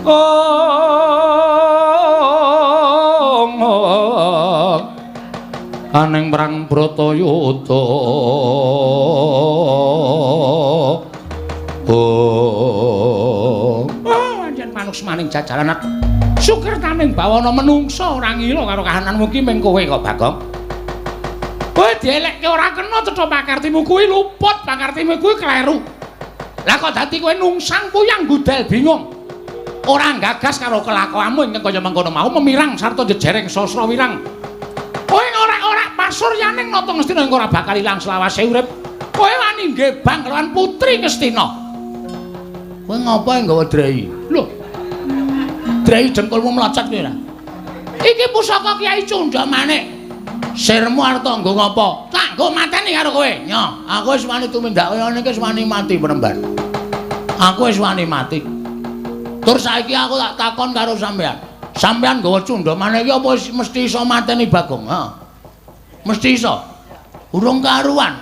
Ong aning perang Bratayuda. Oh, pancen manuksmaning jajaran sukertaning bawana menungsa ora ngila karo kahananmu ki ming kowe kok Bagong. Kowe dielekke ora kena cetha pakartimu kuwi luput, pakartimu kuwi kleru. Lah kok dadi kowe nungsang puyang gudel bingung. Ora gagas karo kelakuanmu ingkang kaya mengkono mau memirang sarta jejereng sasra wirang. Kowe ora-ora pasuryaning nata Ngastina ing ora bakal ilang selawase urip. Kowe wani ngebang kelawan putri Ngastina. Kowe ngapa nggawa drei? Lho. Drei dengkulmu mlocot kowe ora? Iki pusaka Kyai Cundha Manik. Sirmu arep tak nggo ngapa? Tak nggo mateni karo kowe. Nyo, aku wis wani tumindak kaya ngene iki wis wani mati Premban. Aku wis wani mati. Tur saiki aku tak takon karo sampean. Sampean nggawa Cundha Manik iki apa mesti iso mateni Bagong? Ha. Mesti iso. Urung karuan.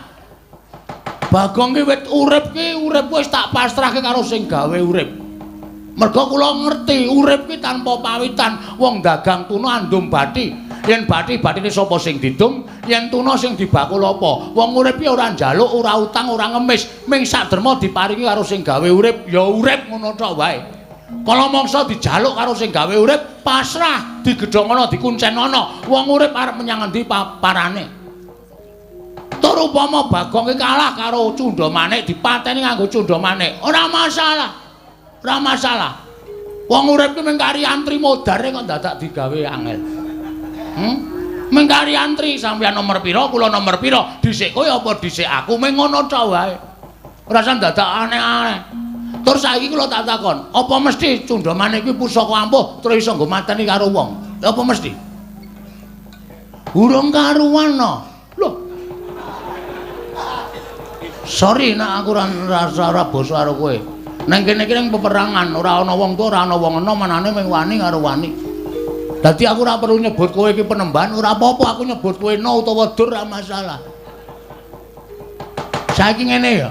Bagong ki wit urip ki urip wis tak pasrahke karo sing gawe urip. Merga kula ngerti urip ki tanpa pawitan, wong dagang tuna andum bathi. Yen bathi-bathine sapa sing didum, yen tuna sing dibakul apa? Wong urip ki ora njaluk, ora utang, ora ngemis, ming saderma diparingi karo sing gawe urip, ya urip ngono tok wae. Kala mangsa dijaluk karo sing gawe urip, pasrah, digedhongono, dikuncenono. Wong urip arep menyang endi parane? Tur upama Bagong ki kalah karo Cundha Manik, dipateni nganggo Cundha Manik, ora masalah. Ora masalah. Wong urip ki mung kari antri modare kok dadak digawe angel. Mung kari antri sampeyan nomor pira, kula nomor pira, dhisik kowe apa dhisik aku, mung ngono tok wae. Ora usah dadak aneh-aneh. Tur saiki kula tak takon, apa mesti Cundha Manik kuwi pusaka ampuh terus iso nggo mateni karo wong? Apa mesti? Urung karuan no. Lho. Sorry nek aku ora basa karo kowe. Nang kene iki ning peperangan ora ana wong tuwa, ora ana wong enom, anane mung wani karo wani. Dadi aku ora perlu nyebut kowe iki penemban, ora apa-apa aku nyebut kowe no utawa dur ora masalah. Saiki ngene ya.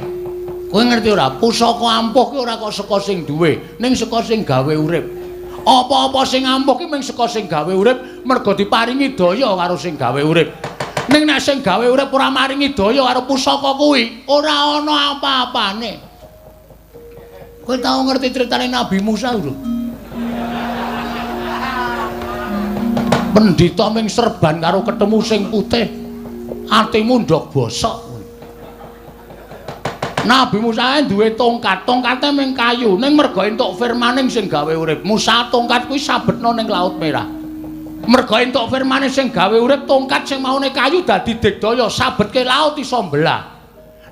Kowe ngerti ora? Pusaka ampuh ki ora kok saka sing duwe, ning saka sing gawe urip. Apa-apa sing ampuh ki mung saka sing gawe urip, merga diparingi daya karo sing gawe urip. Ning nek sing gawe urip ora maringi daya karo pusaka kuwi, ora ana apa-apane. Kowe tau ngerti critane Nabi Musa lho? Pendhita ming serban karo ketemu sing putih, atimu ndok bosok. Nabi Musa duwe tongkat, tongkate ming kayu, ning merga entuk firmaning sing gawe urip. Musa tongkat kuwi sabetna ning Laut Merah. Merga entuk firmane sing gawe urip, tongkat sing maune kayu dadi digdaya, sabetke laut iso mbelah.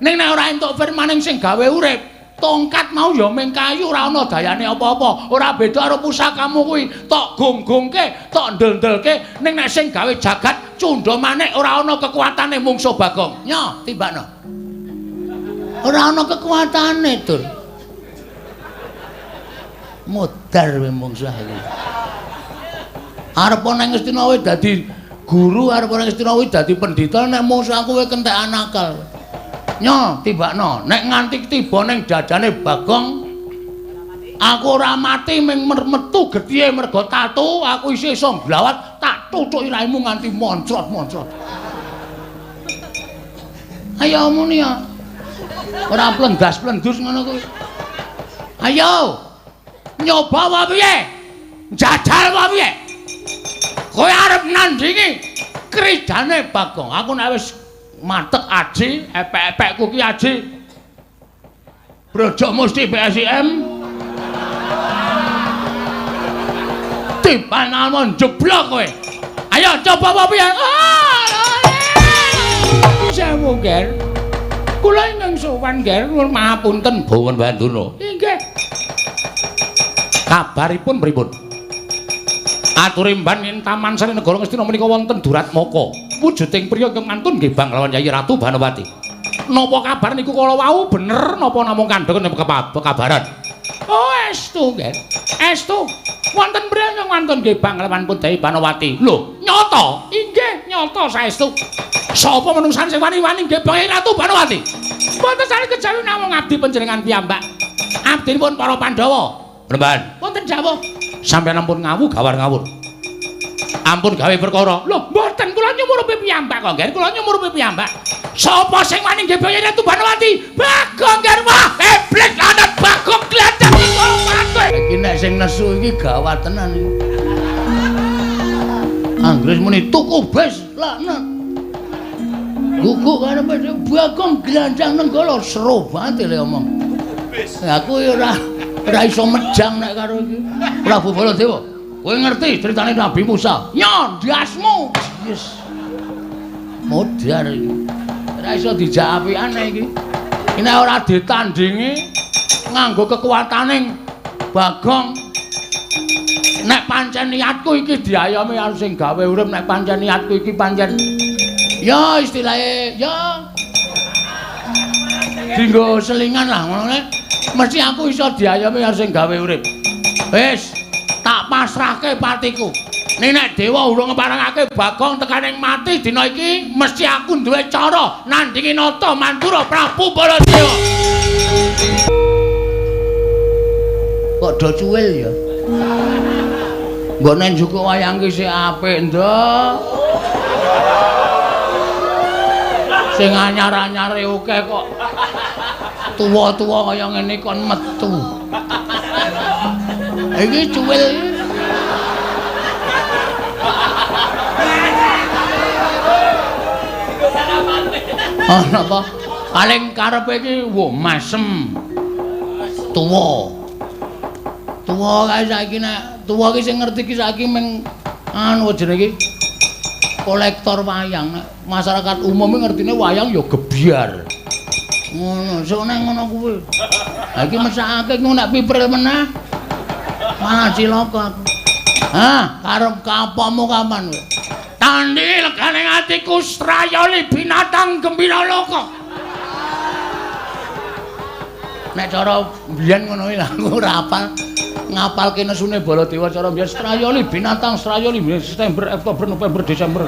Ning nek ora entuk firmaning sing gawe urip, tongkat mau ya ming kayu, ora ana dayane apa-apa. Ora beda karo pusakamu kuwi, tok gong-gongke, tok ndel-ndelke, ning nek sing gawe jagat Cundha Manik ora ana kekuatane mungsuh Bagong. Nyo, tibakno. Ora ana kekuatane, Dur. Modar kowe mungsuh iki. Arep nang Ngastina kowe dadi guru, arep nang Ngastina kowe dadi pendhita, nek mungsuh aku kowe kentekan akal. Nyo, tibakno. Nek nganti tiba ning dadane Bagong, aku ora mati ming metu getihe merga tatu, aku isih iso nglawat, tak tutuki raimu nganti moncrot-moncrot. Ayo muni ya. Ora plendas-plendus ngono kuwi. Ayo. Nyoba apa piye? Njajal apa piye? Kowe arep nandingi kridane Bagong. Aku nek wis matek aji, epek-epekku ki aji. Brojok mesti PSIM. Tiban almon jeblok kowe. Ayo coba apa piye? Sewu, Ger. Kula ingkang sowan, Ger, nuwun mahapunten Bawan Banduna. Inggih. Kabaripun pripun? Aturimban ing Taman Sari Negara Ngastina menika wonten Duratmaka. Wujuding priya ingkang mantun nggih lawan Yayi Ratu Banowati. Napa kabar niku kala wau bener napa namung kandheken kabaran? Oh, estu, Ger. Estu. Wonten priya ingkang mantun nggih lawan Putri Banowati. Lho, nyata? Inggih, nyata saestu. Sapa menungsan sing wani-wani nggih Yayi Ratu Banowati? Mboten sane kejawi namung abdi panjenengan piyambak. Abdinipun para Pandhawa. Remban. Wonten dawuh. Sampeyan ampun ngawu gawar ngawur. Ampun gawe perkara. Lho, mboten kula nyumurupi piyambak kok, Nger. Kula nyumurupi piyambak. Sapa sing wani nggih Yayi Ratu Banowati? Bagong, Nger. Wah, iblis lanat Bagong glandhak mati. Iki nek sing nesu iki gawat tenan iki. Anggris muni tuku bes laknat. Guguk karepe Bagong glandhang Nenggala seru banget le omong. Aku ya ora iso mejang nek karo iki. Prabu Baladewa, kowe ngerti critane Nabi Musa? Nyo, ndasmu. Yes. Modar iki. Ora iso dijak apikane iki. Nek ora ditandingi nganggo kekuatane Bagong. Nek pancen niatku iki diayomi karo sing gawe urip, nek pancen niatku iki pancen ya istilahnya ya dinggo selingan lah ngono nek mesti aku iso diayomi karo sing gawe urip. Wis, tak pasrahke patiku. Nek dewa urung ngeparengake Bagong tekaning mati dina iki, mesti aku duwe cara nandingi Nata Mandura Prabu Baladewa. Kok do cuwil ya? Nggone njukuk wayang ki sik apik, Nduk. Sing anyar-anyare akeh kok tuwa-tuwa kaya ngene kon metu. Iki cuwil. Oh, napa? Paling karepe iki wo masem. Tuwa. Tuwa kae saiki nek tuwa iki sing ngerti iki saiki ming anu jenenge iki kolektor wayang. Nek masyarakat umum iki ngertine wayang ya gebyar. Ngono, sok nek ngono kuwi. Ha iki mesakake ku nek pipril meneh. Malah cilaka aku. Hah, karep kapomu kapan kowe? Tandhi legane atiku strayoli binatang gembira loka. Nek cara mbiyen ngono kuwi aku ora hafal. Ngapalke nesune Baladewa cara mbiyen strayoli binatang strayoli September, Oktober, November, Desember.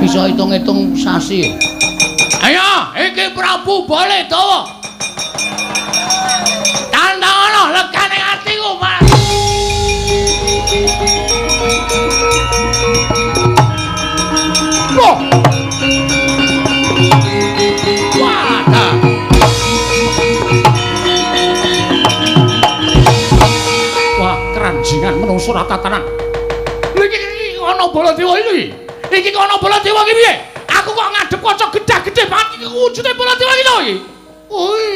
Bisa hitung-hitung sasi. Ayo, iki Prabu Baladewa. Tandhangana legane atiku, Mas. Loh. Wadah. Wah, keranjingan menungso tatanan. Lho iki ana Baladewa iki. Iki kok ana Baladewa iki piye? Aku kok ngadep kaca gedhe-gedhe banget iki wujude Baladewa iki to iki. Oi.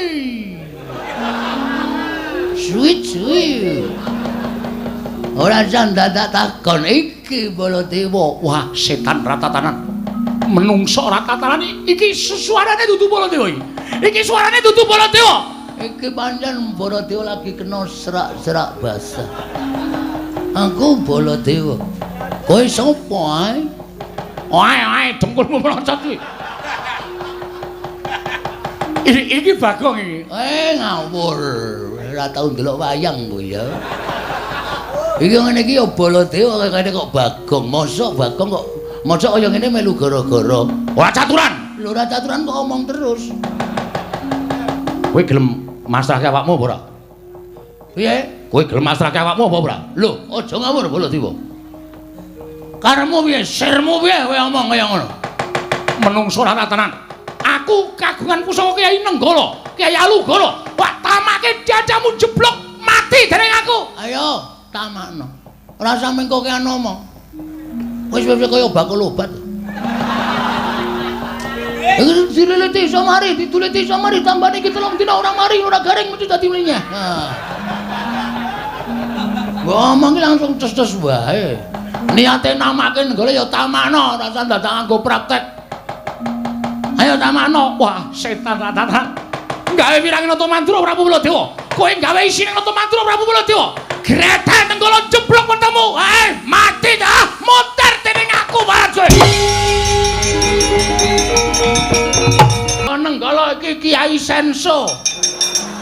Sweet sweet. Ora jan dadak takon iki Baladewa. Wah, setan ratatanan. Menungso ratatanan iki suarane dudu Baladewa iki. Iki suarane dudu Baladewa. Iki pancen Baladewa lagi kena serak-serak basah. Aku Baladewa. Kowe sapa ae? Ae ae dengkulmu melocot kuwi. Iki Bagong iki. Ngawur. Ora tau ndelok wayang kowe ya. Iki ngene iki ya Baladewa kene kok Bagong. Mosok Bagong kok mosok kaya ngene melu gara-gara. Ora caturan. Lho ora caturan kok omong terus. Kowe gelem masrahke awakmu apa ora? Piye? Kowe gelem masrahke awakmu apa ora? Lho, aja ngawur Baladewa. Karepmu piye? Sirmu piye kowe omong kaya ngono? Menungso ora tenan. Aku kagungan pusaka Kyai Nenggala, Kyai Alugoro. Wah, tamake dadamu jeblok mati dening aku. Ayo, tamakno. Ora usah mengko kean omong. Wis wis kaya bakul obat. Iki dileleti iso mari, dituleti iso mari, tambane iki 3 dina ora mari, ora garing mesti dadi mlinyah. Nah. Ngomong iki langsung ces-ces wae. Niate namake Nenggala ya tamakno, rasa dadak nganggo praktek. Ayo tamakno. Wah, setan rataran. Gawe wirang Nata Mandura Prabu Baladewa. Kowe gawe isine Nata Mandura Prabu Baladewa. Grethe Nenggala jeblok wetemu. Mati dah, muter dening aku Baladewa. Nenggala iki Kiai Senso.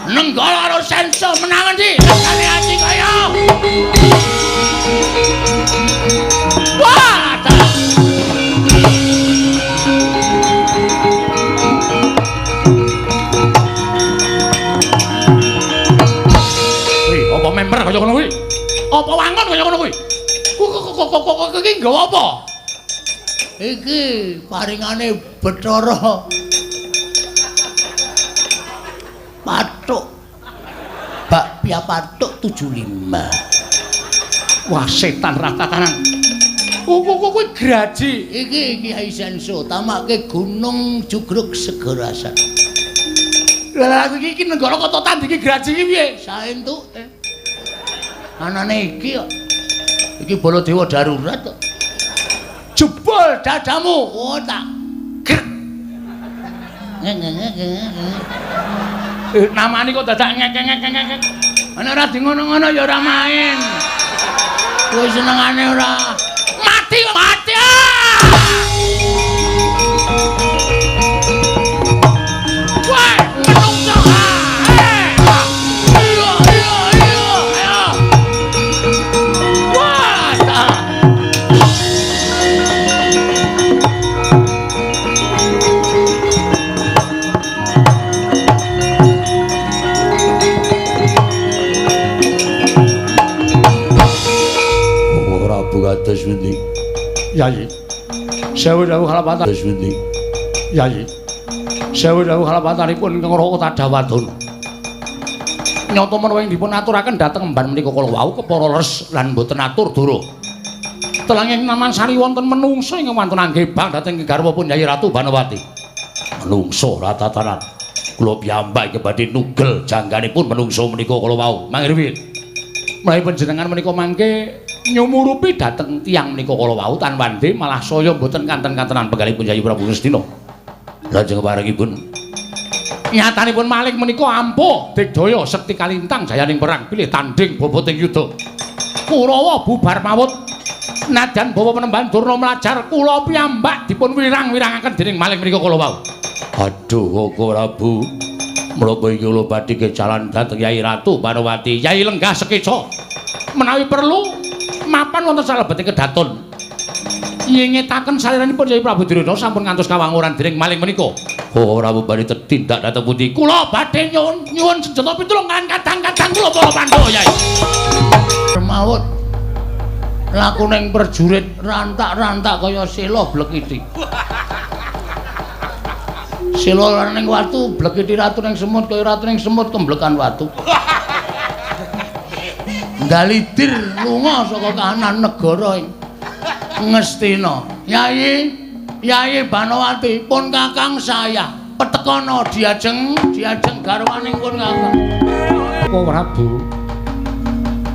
Nenggala karo Senso menang endi? Rasane ati kaya. Wah, wih, apa member kaya ngono kuwi? Apa wangun kaya ngono kuwi? Kok iki nggawa apa? Iki paringane Bathara Pathuk. Bakpia Pathuk 75. Wah, setan ratatanan. Kok kuwi graji. Iki Kiai Senso tamake Gunung Jugruk Segarasan. Lah iki iki Nenggala kota tandingi graji iki piye? Saentuke. Anane iki kok. Iki Baladewa darurat kok. Jebol dadamu. Oh tak. Grek. Namane kok dadak ngek-ngek-ngek. Ana ora di ngono-ngono ya ora main. Kowe senengane ora. Mati mati. Wah, menungso. Iya iya iya. Ayo. Wah, ta. Kados pundi? Yayi. Sewu dawuh kalapatanipun pundi? Yayi. Sewu dawuh kalapatanipun ingkang Raka Tadawadana. Nyata menawa ing dipun aturaken dhateng emban menika kala wau kepara leres lan boten atur dura. Telanging Namansari wonten menungsa ingkang wantun anggebang dhateng garwapun Yayi Ratu Banowati. Menungsa ratatanan. Kula piyambak iki badhe nugel jangganipun menungsa menika kala wau. Mangirwin. Menawi panjenengan menika mangke nyumurupi dhateng tiyang menika kala wau tan wande malah saya mboten kanten-kantenan penggalipun Yayi Prabu Ngastina. Lajeng parengipun nyatanipun maling menika ampuh digdaya sekti kalintang jayaning perang bilih tanding boboting yuda. Kurawa bubar mawut nadyan bawa penemban Durna mlajar kula piyambak dipun wirang-wirangaken dening maling menika kala wau. Aduh Koko Prabu, menapa iki kula badhe kejalan dhateng Yayi Ratu Banowati. Yayi lenggah sekeca menawi perlu mapan wonten salebeting kedaton. Nyengetaken saliranipun Yayi Prabu Durna sampun ngantos kawanguran dening maling menika. Oh Prabu badhe tetindak dhateng pundi? Kula badhe nyuwun senjata pitulung kan kadang-kadang kula para Pandhawa Yayi. Mawut laku ning prajurit rantak-rantak kaya sela blekiti. Sela ning watu blekiti ratu ning semut kaya ratu ning semut kemblekan watu. Ndalidir lunga saka kahanan negara ing Ngastina. Yayi, Yayi Banowati pun kakang saya petekono diajeng, diajeng garwaning pun kakang. Koko Prabu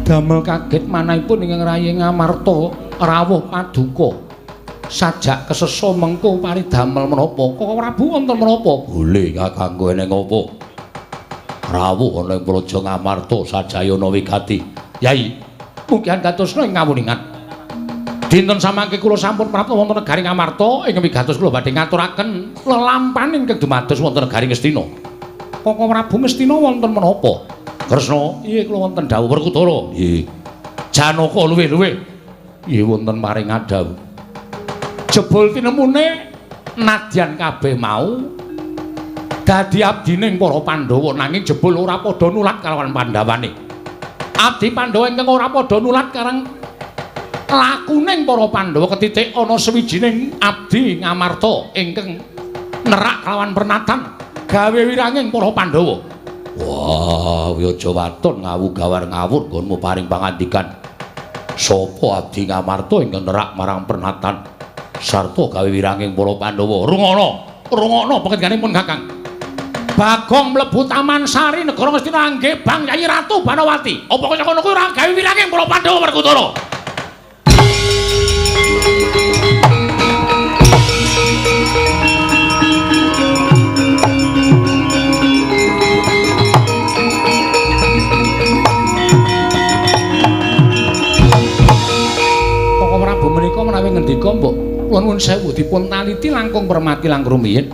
damel kaget manahipun ingkang rayi Ngamarta rawuh paduka. Sajak kesesa mengko paridamel menapa? Koko Prabu wonten menapa? Boleh kakangku eneng apa? Rawuh ana ing Praja Ngamarta sajayana wigati. Yayi, mugihan datosna ing ngawuningan. Dinten samangke kula sampun prapta wonten negari Ngamarta ing wigatos kula badhe ngaturaken lelampahan ingkang dumados wonten negari Ngastina. Koko Prabu Ngastina wonten menapa? Kresna, iya kula wonten dawuh Werkudara. Nggih. Janaka luwih-luwih. Nggih wonten paring adhawuh. Jebul tinemune nadyan kabeh mau dadi abdining para Pandhawa nanging jebul ora padha nulat kalawan Pandhawane. Abdi Pandhawa ingkang ora padha nulat karang lakuning para Pandhawa ketitik ana sawijining abdi Ngamarta ingkang nerak kalawan pernatan gawe wiranging para Pandhawa. Wah, aja waton ngawu gawar ngawur nggonmu paring pangandikan. Sapa abdi Ngamarta ingkang nerak marang pernatan sarta gawe wiranging para Pandhawa. Rungono, rungokno pangendikaning Kakang. Bagong mlebu Taman Sari negara Ngastina angge bang Yayi Ratu Banowati. Apa kaya ngono kuwi ora gawe wiranging para Pandhawa Werkudara? Koko Prabu menika menawi ngendika mbok kula nuwun sewu dipun taliti langkung permati langkung rumiyin.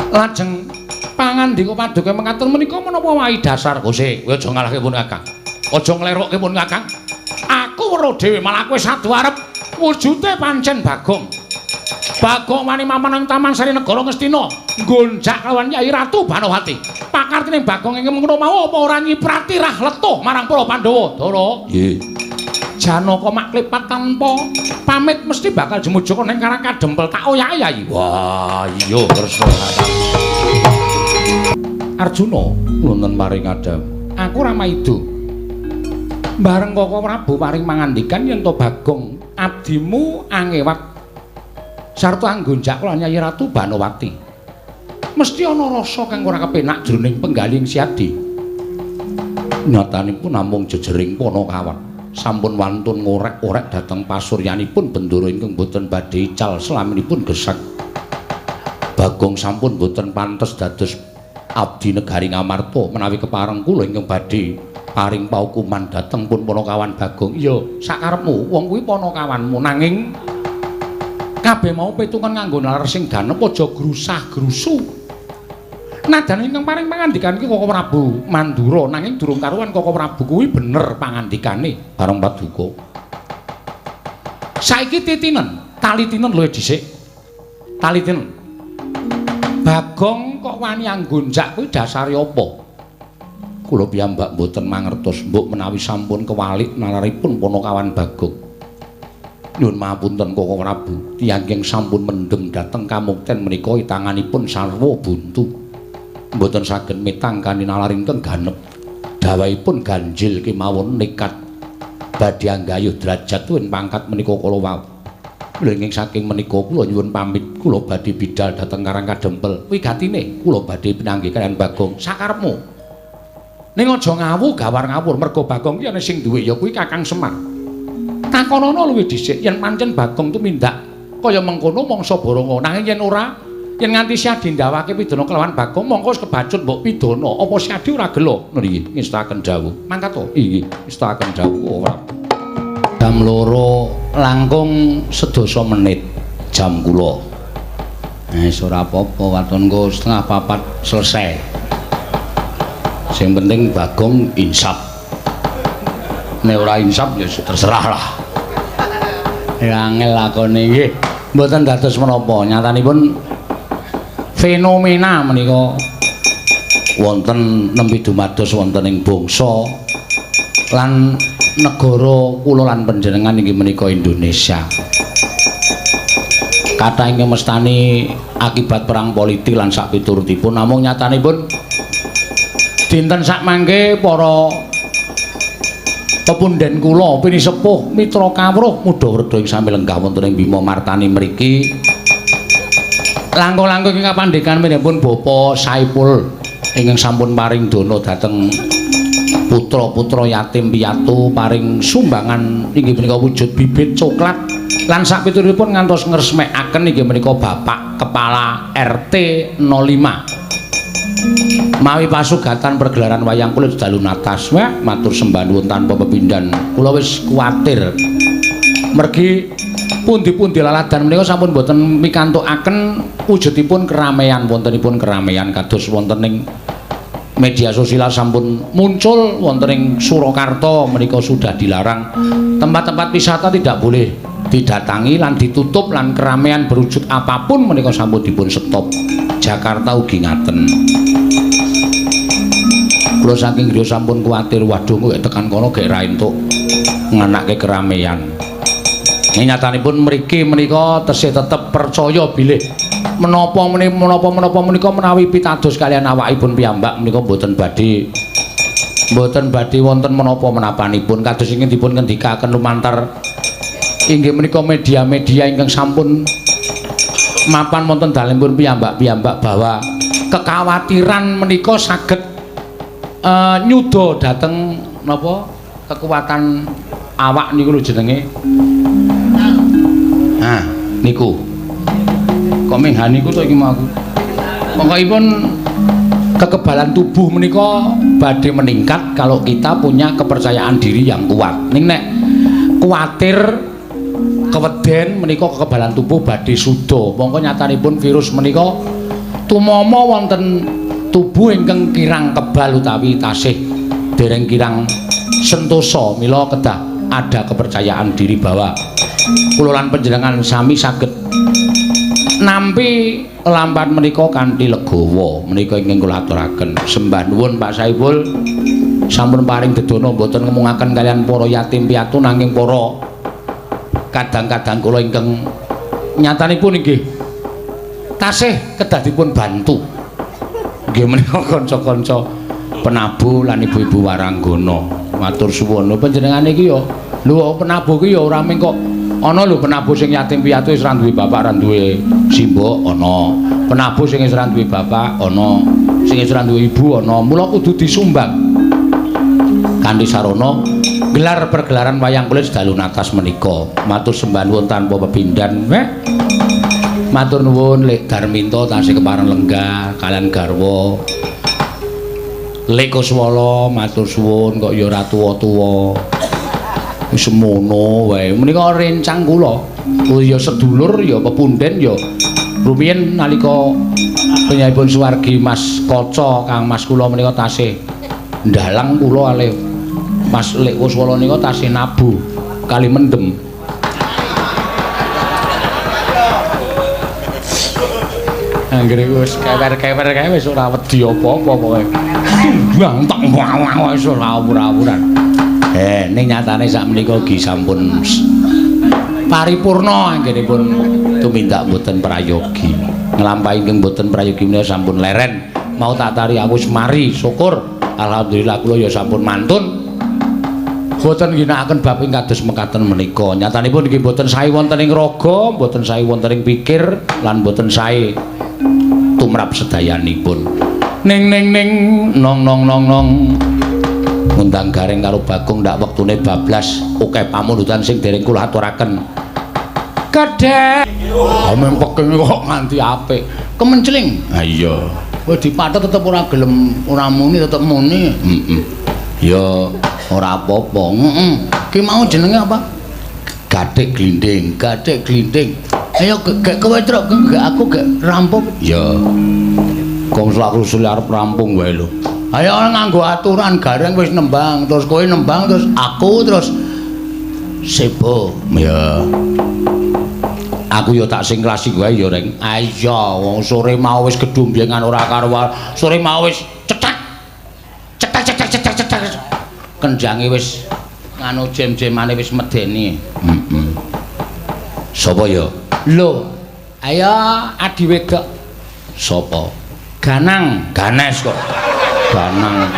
Lajeng pangandika paduka mekaten menika menapa wae dasar Gusti? Kowe aja ngalahke pun Kakang. Aja nglerokke pun Kakang. Aku weruh dhewe malah kowe sadu arep wujude pancen Bagong. Bagong wani mapan ing Taman Sari Negara Ngastina nggonjak lawan Yayi Ratu Banowati. Pakartine Bagong ing mengkono mau apa ora nyiprati rah letuh marang para Pandhawa? Dara. Nggih. Janaka maklipat tanpa pamit mesti bakal jemujaka ning Karang Kadempel tak oyake Yayi. Wah, iya Kresna. Arjuna wonten paring adham. Aku ora maido. Bareng Koko Prabu paring mangandikan yen to Bagong abdimu angewat sarta anggonjak lan Yayi Ratu Banowati. Mesti ana rasa kang ora kepenak jroning penggaling Siadi. Nyatanipun namung jejering Panakawan. Sampun wantun ngorek-orek dhateng pasuryanipun Bendara ingkang boten badhe ical selaminipun gesek. Bagong sampun boten pantes dados abdi negari Ngamarta menawi kepareng kula ingkang badhe paring paukuman dhateng pun Panakawan Bagong. Iya, sakarepmu wong kuwi panakawanmu nanging kabeh mau pitungan nganggo nalar sing ganep aja grusah-grusu. Nadan ingkang paring pangandikan iki Koko Prabu Mandura nanging durung karuan Koko Prabu kuwi bener pangandikane bareng paduka. Saiki titinen, talitinen luwih dhisik. Talitinen. Bagong kok wani anggonjak kuwi dasare apa? Kula piyambak mboten mangertos mbok menawi sampun kewalik nalaripun Panakawan Bagong. Nyuwun mapunten Koko Prabu, tiyang ingkang sampun mendhem dhateng kamukten menika itanganipun sarwa buntu. Mboten saged mitang kanthi nalar ingkang ganep. Dawahipun ganjil kemawon nekat badhe anggayuh derajat tuwin pangkat menika kala wau. Lha ingkang saking menika kula nyuwun pamit, kula badhe bidal dhateng Karang Kadempel. Wigatine kula badhe pinanggih kaliyan Bagong sakarepmu. Ning aja ngawu gawar ngawur merga Bagong ki ana sing duwe ya kuwi Kakang Semar. Takonono luwih dhisik yen pancen Bagong tumindak kaya mengkono mangsa boronga, nanging yen ora yen nganti Siadi ndawake pidana kelawan Bagong mongko wis kebacut mbok pidana. Apa Siadi ora gelo? Ngono iki ngestakaken dawuh. Mangkat to? Inggih, ngestakaken dawuh ora. Jam 2 langkung 10 menit jam kula. Wis ora apa-apa waton engko 3:30 selesai. Sing penting Bagong insaf. Nek ora insaf ya terserah lah. Ya angel lakone nggih. Mboten dados menapa nyatanipun fenomena menika wonten nembe dumados wonten ing bangsa lan negara kula lan panjenengan inggih menika Indonesia. Kathah ingkang mestani akibat perang politik lan sakpiturutipun, namung nyatanipun dinten sakmangke para pepunden kula pinisepuh mitra kawruh mudha werda ing sami lenggah wonten ing Bima Martani mriki. Langkung-langkung ing kapandekan minipun Bapak Saipul ingkang sampun paring dana dhateng putra-putra yatim piatu paring sumbangan inggih menika wujud bibit coklat lan sakpiturutipun ngantos ngresmekaken inggih menika Bapak Kepala RT 05. Mawi pasugatan pergelaran wayang kulit dalu natas, wah matur sembah nuwun tanpa pepindhan. Kula wis kuwatir. Mergi pundi-pundi laladan menika sampun boten mikantukaken wujudipun keramaian, wontenipun keramaian kados wonten ing media sosial sampun muncul wonten ing Surakarta menika sudah dilarang. Tempat-tempat wisata tidak boleh didatangi lan ditutup lan keramaian berwujud apapun menika sampun dipun stop. Jakarta ugi ngaten. Kula saking griya sampun kuwatir, waduh kok tekan kono gek ra entuk nganake keramaian. Nyatanipun mriki menika tesih tetep percaya bilih menapa menapa menika menawi pitados kaliyan awakipun piyambak menika mboten badhe Mboten badhe wonten menapa menapanipun kados ingkang dipun ngendikaken lumantar inggih menika media-media ingkang sampun mapan wonten dalemipun piyambak-piyambak bahwa kekhawatiran menika saged nyuda dhateng napa kekuatan awak niku lho jenenge. Ah, niku. Kok menghan niku to iki mau aku. Pokokipun kekebalan tubuh menika badhe meningkat kalau kita punya kepercayaan diri yang kuat. Ning nek kuwatir keweden menika kekebalan tubuh badhe suda. Mongko nyatanipun virus menika tumama wonten tubuh ingkang kirang kebal utawi tasih dereng kirang sentosa, mila kedah ada kepercayaan diri bahwa kula lan panjenengan sami saged nampi lampahan menika kanthi legawa. Menika ingkang kula aturaken. Sembah nuwun Pak Saiful sampun paring dedana mboten ngemungaken kalian para yatim piatu nanging para kadang-kadang kula ingkang nyatanipun inggih tasih kedah dipun bantu. Nggih menika kanca-kanca penabuh lan ibu-ibu waranggana. Matur suwun. Panjenengane iki ya lho penabuh ki ya ora mung kok ana lho penabuh sing yatim piatu wis ora duwe bapak, ora duwe simbok ana. Penabuh sing wis ora duwe bapak ana, sing wis ora duwe ibu ana. Mula kudu disumbang. Kanthi sarana gelar pergelaran wayang kulit dalu natas menika. Matur sembah nuwun tanpa pepindhan. Weh. Matur nuwun Lek Darminto tasih kepareng lenggah kalian garwa. Lek Kuswala matur suwun kok ya ora tuwa-tuwa. Wis semono wae. Menika rencang kula. Oh ya sedulur ya pepunden ya. Rumiyin nalika penyayipun suwargi Mas Kaca Kang Mas kula menika tasih ndalang kula kalih Mas Lek Kuswala nika tasih nabuh kali mendem. Anggere wis kewer-kewer kae wis ora wedi apa-apa pokoke. Bang tak wawang wis ora awur-awuran. Ning nyatane sakmenika ugi sampun paripurna anggenipun tumindak mboten prayogi. Nglampahi ingkang mboten prayogi menika sampun leren. Mau tak tari aku wis mari, syukur. Alhamdulillah kula ya sampun mantun. Mboten ngginakaken bab ing kados mekaten menika. Nyatanipun nggih mboten sae wonten ing raga, mboten sae wonten ing pikir lan mboten sae tumrap sedayanipun. Ning ning ning nong nong nong nong. Ngundang Gareng karo Bagong ndak wektune bablas akeh pamundutan sing dereng kula aturaken. Kedhek. Omeng peking kok nganti apik. Kemenceling. Ha iya. Kowe dipathet tetep ora gelem, ora muni tetep muni. Heeh. Ya ora apa-apa. Heeh. Ki mau jenenge apa? Gathik glinding, gathik glinding. Ayo gek kowe truk gek aku gek rampung. Ya. Kok aku usul arep rampung wae lho. Ayo nganggo aturan Gareng wis nembang, terus kowe nembang terus aku terus sebo. Ya. Aku ya tak sing klasik wae ya, Reng. Ayo wong sore mau wis gedhumbyengan ora karuan. Sore mau wis cetak. Cetak cetak cetak cetak. Kenjange wis nganu jem-jemane wis medeni. Heeh. Sapa ya? Lho, ayo adi wedok. Sapa? Ganang, Ganes kok. Ganang.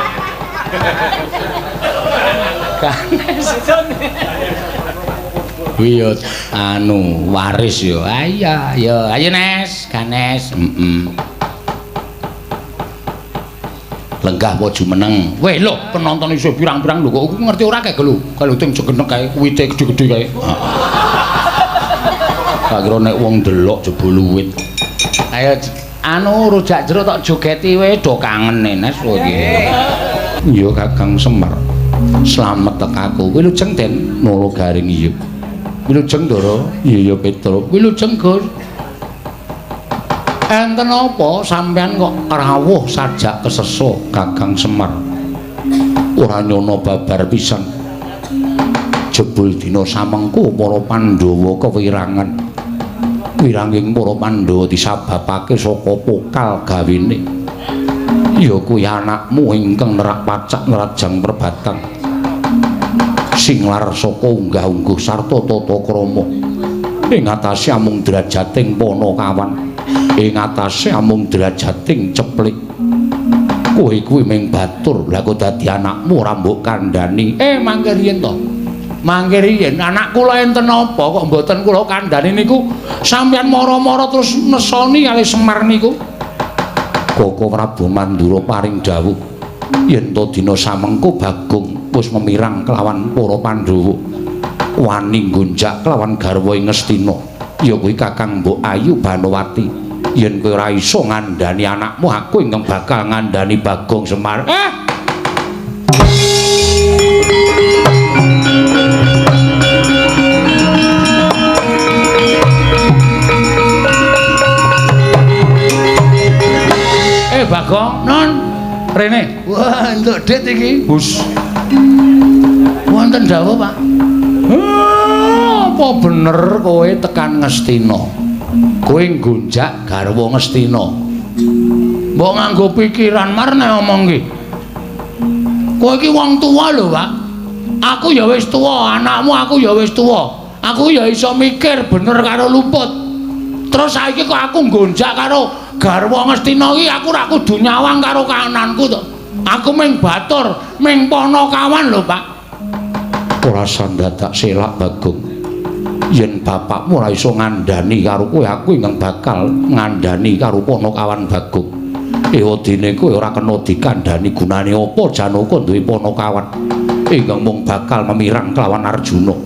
Ganes. Kuwi ya anu waris ya. Ayo, ya, ayo Nes, Ganes. Heeh. Lenggah apa jumeneng? Weh lho, penonton iso pirang-pirang lho kok ngerti ora kae lho. Kaluting jegenek kae, wite gedhe-gedhe kae. Tak kira nek wong delok jebul wit. Ayo anu rujak jeruk tok jogeti wae do kangen Nes kowe iki. Iya Kakang Semar. Slamet tekaku. Wilujeng Den Nolo Garing iya. Wilujeng Ndara. Iya ya Petruk. Wilujeng Gus. Enten apa sampean kok rawuh sajak keseso Kakang Semar? Ora nyono babar pisan. Jebul dina samengko para Pandhawa kewirangan. Wiranging para Pandhawa disababake saka pokal gawene. Ya kuwi anakmu ingkang nerak pacak nerajang perbatang. Sing lar saka unggah-ungguh sarta tata krama. Ing atase amung drajating Panakawan. Ing atase amung drajating ceplik. Kowe kuwi ming batur, lha kok dadi anakmu ora mbok kandhani. Mangke riyen to. Mangke riyen anak kula enten apa kok mboten kula kandhani niku sampeyan mara-mara terus nesoni kalih Semar niku. Koko Prabu Mandura paring dawuh yen to dina samengko Bagong wis memirang kelawan para Pandhawa wani nggonjak kelawan garwa ing Ngastina ya kuwi Kakang Mbok Ayu Banowati. Yen kowe ora iso ngandhani anakmu, aku ingkang bakal ngandhani Bagong Semar. Bagong, non rene. Wah, entuk dit iki. Bus. Wonten dawuh, Pak. Apa bener kowe tekan Ngastina? Kowe nggonjak garwa Ngastina. Mbok nganggo pikiran marne omong ki. Kowe iki wong tuwa lho, Pak. Aku ya wis tuwa, anakmu aku ya wis tuwa. Aku ya iso mikir bener karo luput. Terus saiki kok aku nggonjak karo garwa Ngastina iki aku ora kudu nyawang karo kananku to. Aku ming batur, ming panakawan lho, Pak. Ora sandadak selak Bagong. Yen bapakmu ora iso ngandhani karo kowe, aku ingkang bakal ngandhani karo panakawan Bagong. Ewadene kowe ora kena dikandhani gunane apa Janaka duwe panakawan ingkang mung bakal memirang kelawan Arjuna.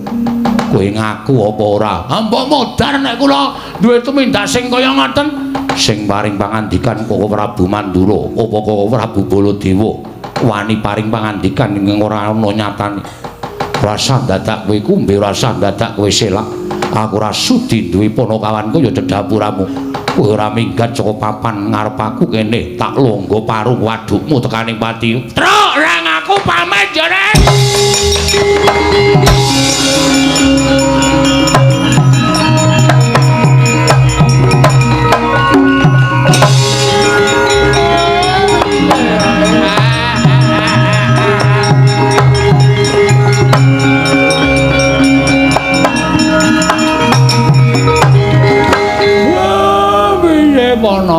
Kowe ngaku apa ora? Mbok modar nek kula duwe tumindak sing kaya ngoten. Sing paring pangandikan Koko Prabu Mandura apa Koko Prabu Baladewa wani paring pangandikan ingkang ora ana nyatane. Rasa dadak kowe kumbe, rasa dadak kowe selak. Aku ora sudi duwe panakawanku ya cedhapuramu. Kowe ora minggat saka papan ngarep aku kene, tak longgo parung wadukmu tekaning pati. Truk, rang aku pamit ya, Rek.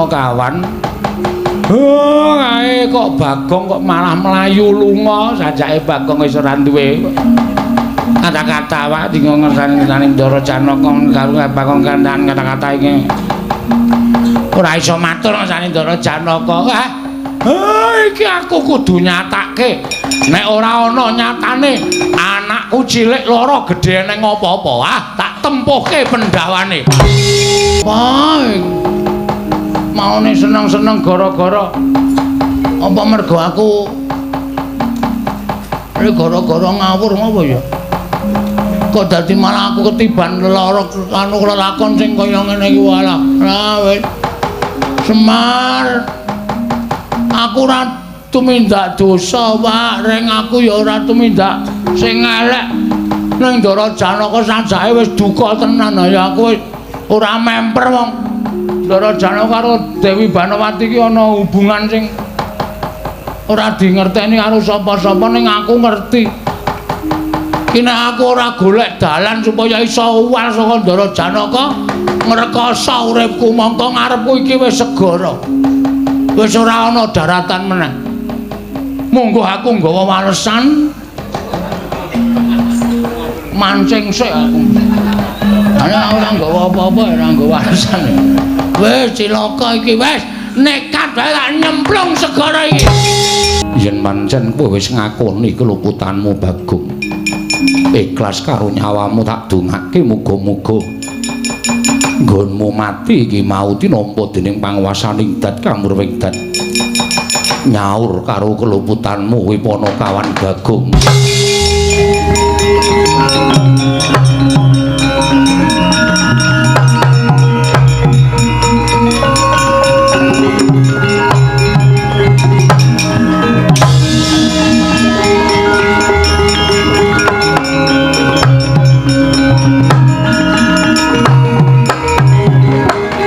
Kawan, kae kok Bagong kok malah mlayu lunga, sajake Bagong wis ora duwe kata-kata wae dinggo ngersani Ndara Janaka karo Bagong kandan kata-kata iki ora iso matur ngersani Ndara Janaka. Iki aku kudu nyatake, nek ora ana nyatane anakku cilik lara gedhe neng apa-apa, tak tempuhke pendawane. Wah, maune seneng-seneng gara-gara apa mergo aku iki gara-gara ngawur ngopo ya kok dadi malah aku ketiban lara anu lelakon sing kaya ngene iki. Walah, wis Semar, aku ora tumindak dosa, Pak. Reng aku ya ora tumindak sing elek ning Ndara Janaka sajake wis duka tenan ya aku wis ora memper wong Ndara Janaka karo Dewi Banowati iki ana hubungan sing ora dingerteni karo sapa-sapa, ning aku ngerti. Ki nek aku ora golek dalan supaya iso uwal saka Ndara Janaka, ngrekoso uripku mongko ngarepku iki wis segara. Wis ora ana daratan meneh. Monggo aku nggawa walesan mancing sik aku. Ana ora nggawa apa-apa, ora nggawa walesan. Wis cilaka iki wis nekat wae tak nyemplung segara iki. Yen pancen kowe wis ngakoni keluputanmu Bagong, ikhlas karo nyawamu tak dongake muga-muga nggonmu mati iki mau tinampa dening panguwasaning dat kamurwing dat. Nyaur karo keluputanmu kuwi panakawan Bagong.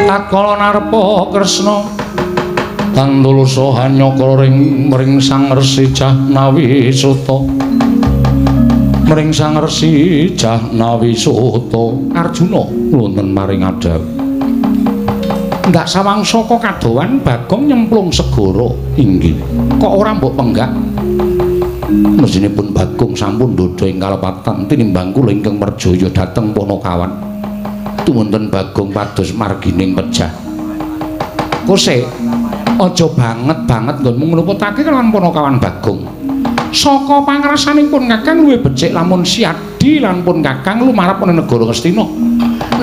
Tatkala narpa Kresna tandulusa hanyakra ring mring Sang Resi Jahnawi Suta. Mring Sang Resi Jahnawi Suta Arjuna wonten maring adhawuh. Ndak sawang saka kadowan Bagong nyemplung segara. Inggih. Kok ora mbok penggak? Mestinipun Bagong sampun ndhodha ing kalepatan tinimbang kula ingkang merjaya dhateng Panakawan. Tumunten Bagong pados margining pejah. Kose aja banget-banget nggonmu ngluputake kelawan Panakawan Bagong. Saka pangrasanipun Kakang luwih becik lamun Siadi lan pun Kakang lumarep ana negara Ngastina.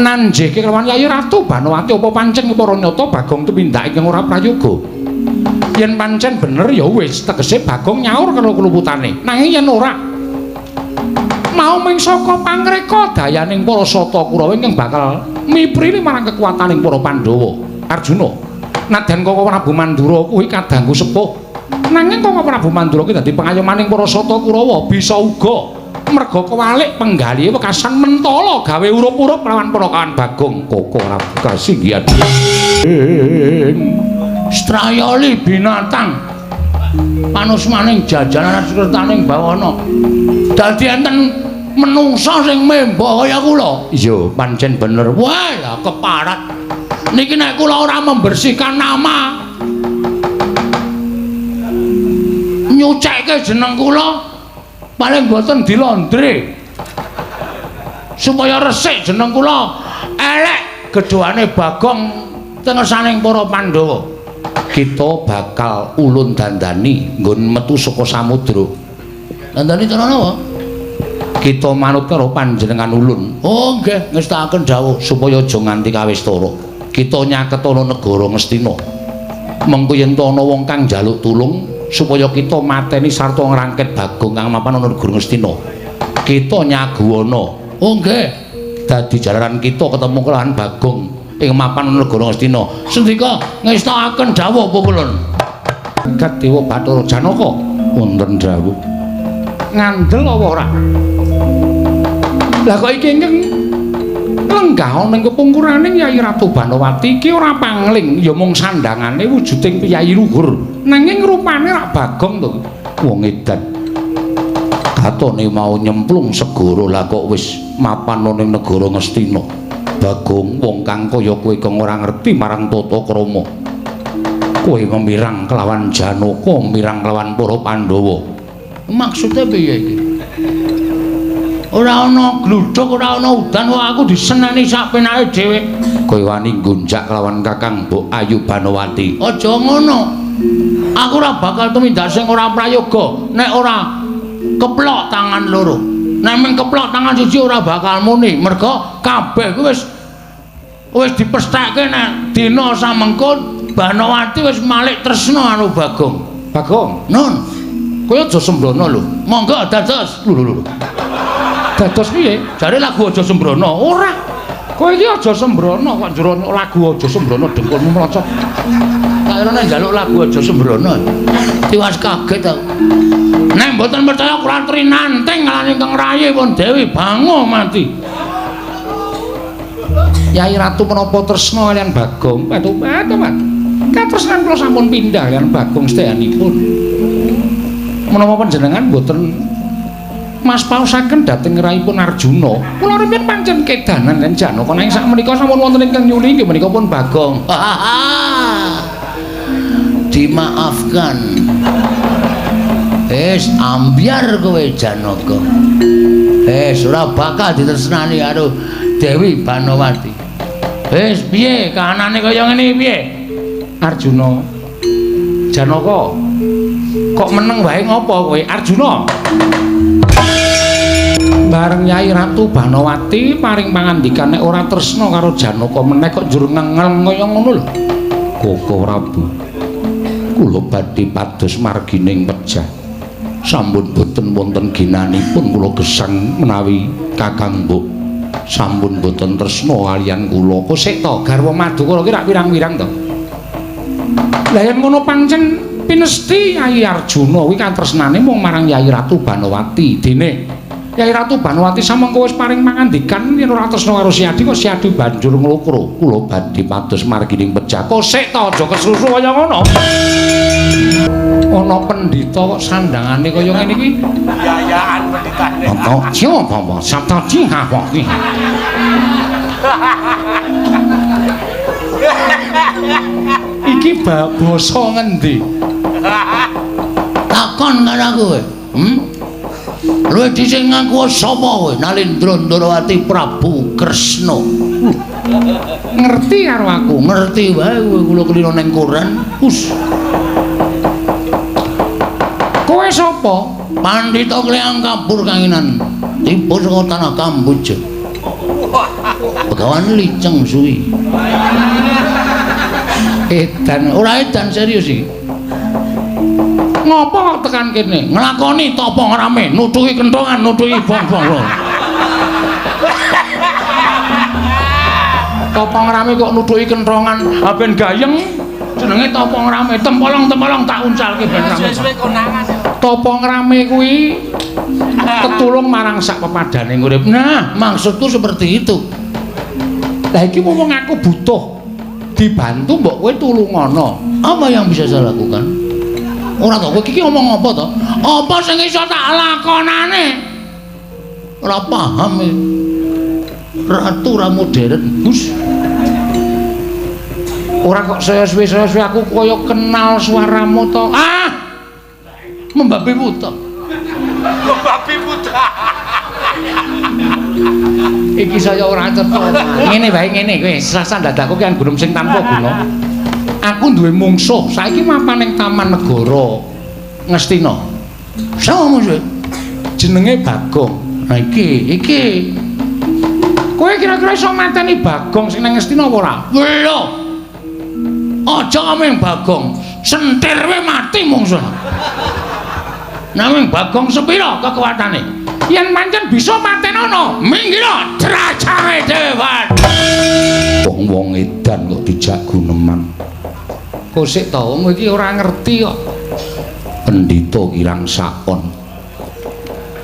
Nanjeke kelawan Yayi Ratu Banowati apa pancen para nyata Bagong tumindak ingkang ora prayoga. Yen pancen bener ya wis tegese Bagong nyaur karo kluputane. Nanging yen ora mau ming saka pangreka dayaning para Sata Kurawa ingkang bakal miprili marang kekuataning para Pandhawa. Arjuna, nadyan Koko Prabu Mandura kuwi kadangku sepuh. Nanging Koko Prabu Mandura kuwi dadi pengayomaning para Sata Kurawa bisa uga merga kewalik penggalihe wekasan mentala gawe urup-urup lawan Panakawan Bagong. Koko Prabu kasinggihan Strayoli binatang panusmaning jajanan sukertaning bawana. Dadi enten menungsa sing memba kaya kula. Iya, pancen bener. Wah, lah keparat. Niki nek kula ora membersihkan nama, nyucekke jeneng kula paling boten dilondre. Supaya resik jeneng kula, elek gedhoane Bagong tengesaning para Pandhawa. Kita bakal ulun dandani nggon metu saka samudra. Dandani cara napa? Kita manut karo panjenengan ulun. Oh nggih, ngestakaken dawuh supaya aja nganti kawistara. Kita nyaketana negara Ngastina. Mengko yen ana wong kang njaluk tulung supaya kita mateni sarta ngrangket Bagong kang mapan ana negara Ngastina. Kita nyaguwana. Oh nggih. Dadi jalaran kita ketemu kelawan Bagong ing mapan negara Ngastina. Sendika ngestakaken dawuh pukulun. Jagat Dewa Bathara Janaka wonten dawuh. Ngandel apa ora? Lah kok iki ingkang lenggah ana ing kepungkuraning Yayi Ratu Banowati iki ora pangling, ya mung sandangane wujuding piyayi luhur. Nanging rupane rak Bagong to. Wong edan. Katone mau nyemplung segara lah kok wis mapan ana ing negara Ngastina. Bagong wong kang kaya kowe kang ora ngerti marang tata krama. Kowe memirang kelawan Janaka, mirang kelawan para Pandhawa. Maksude piye iki? Ora ana gludhuk, ora ana udan, kok aku diseneni sak penake dhewe. Kowe wani nggonjak kelawan Kakang Mbok Ayu Banowati. Aja ngono. Aku ora bakal tumindak sing ora prayoga nek ora keplok tangan loro. Nek mung keplok tangan siji ora bakal muni, merga kabeh kuwi wis dipestheke nek dina samengko Banowati wis malik tresna karo Bagong. Bagong, nun, kowe aja sembrono lho. Monggo dados. Lho lho lho. Dados piye? Jare lagu aja sembrono. Ora. Kowe iki aja sembrono kok njero lagu aja sembrono dengkulmu mlocot. Tak kira nek njaluk lagu aja sembrono. Tiwas kaget aku. Nek mboten percaya kula aturi nanting lan ingkang rayi pun Dewi Bango mati. Yai Ratu menapa tresna kaliyan Bagong? Patu patu Pak. Katresnan kula sampun pindah kaliyan Bagong sedayanipun. Menapa panjenengan mboten mas paosaken dhateng raipun Arjuna? Kula rumiyin pancen kedanan lan Janaka nanging sakmenika sampun wonten ingkang nyuli inggih menika pun Bagong. Dimaafkan. Wis ambyar kowe Janaka. Wis ora bakal ditresnani karo Dewi Banowati. Wis piye kahanane kaya ngene piye? Arjuna. Janaka. Kok meneng wae ngopo kowe Arjuna? Bareng Yai Ratu Banowati paring pangandikan nek ora tresna karo Janaka meneh kok njur ngengel kaya ngono lho. Koko Prabu. Kula badhe pados margining pejah. Sampun boten wonten ginanipun kula gesang menawi Kakang Mbok sampun boten tresna kaliyan kula. Kok sik to garwa Madukara ki rak wirang-wirang to. Lah yen ngono pancen pinesti Yai Arjuna kuwi katresnane mung marang Yai Ratu Banowati. Dene Yai Ratu Banowati samangka wis paring pangandikan yen ora tresna karo Siadi kok Siadi banjur nglokro. Kula badhe pados margining pejah. Kok sik to aja kesusu kaya ngono. Ana pendhita kok sandangane kaya ngene iki. Yayaan pendhitane. Ana siapa apa sabta ji apa iki. Iki basa ngendi? Takon karo aku kowe. Luwih dhisik ngaku sapa kowe? Nalindra Ndorowati Prabu Kresna. Ngerti karo aku? Ngerti wae kowe, kula kelino ning koran. Hus. Kowe sapa? Pandhita Kleyang Kabur Kanginan. Tiba saka tanah Kamboja. Begawan Liceng Suwi. Edan, ora edan serius iki. Ngopo kok tekan kene? Nglakoni tapa ngrame, nutuki kentongan, nutuki bong-bong. Tapa ngrame kok nutuki kentongan, ha ben gayeng. Jenenge tapa ngrame, tempolong-tempolong tak uncalke ben rame. Suwe-suwe konangan. Tapa ngrame kuwi tetulung marang sak pepadane urip. Nah, maksudku seperti itu. Lah iki wong aku butuh dibantu mbok kowe tulungono. Apa yang bisa saya lakukan? Ora to, kowe iki ngomong apa to? Apa sing iso tak lakonane? Ora paham iki. Ratu ra modern, Gus. Ora kok saya suwe aku kaya kenal suaramu to. Ah! Membabi buta. Membabi buta. Iki saya ora cetha. Ngene wae ngene kowe, serasan dadaku ki gunung sing tanpa guna. Aku duwe mungsuh, saiki mapan ning Taman Negara Ngastina. Sapa musuhe? Jenenge Bagong. Nah iki, iki. Kowe kira-kira iso mateni Bagong sing nang Ngastina apa ora? Lho. Aja ameng Bagong, sentir wae mati mungsuh. Nanging Bagong sepira kekuatane? Yen pancen bisa matenono, minggiro derajate dhewe. Wong-wong edan kok dijak guneman. Kosik to wong iki ora ngerti kok. Pendhita kirang sakon.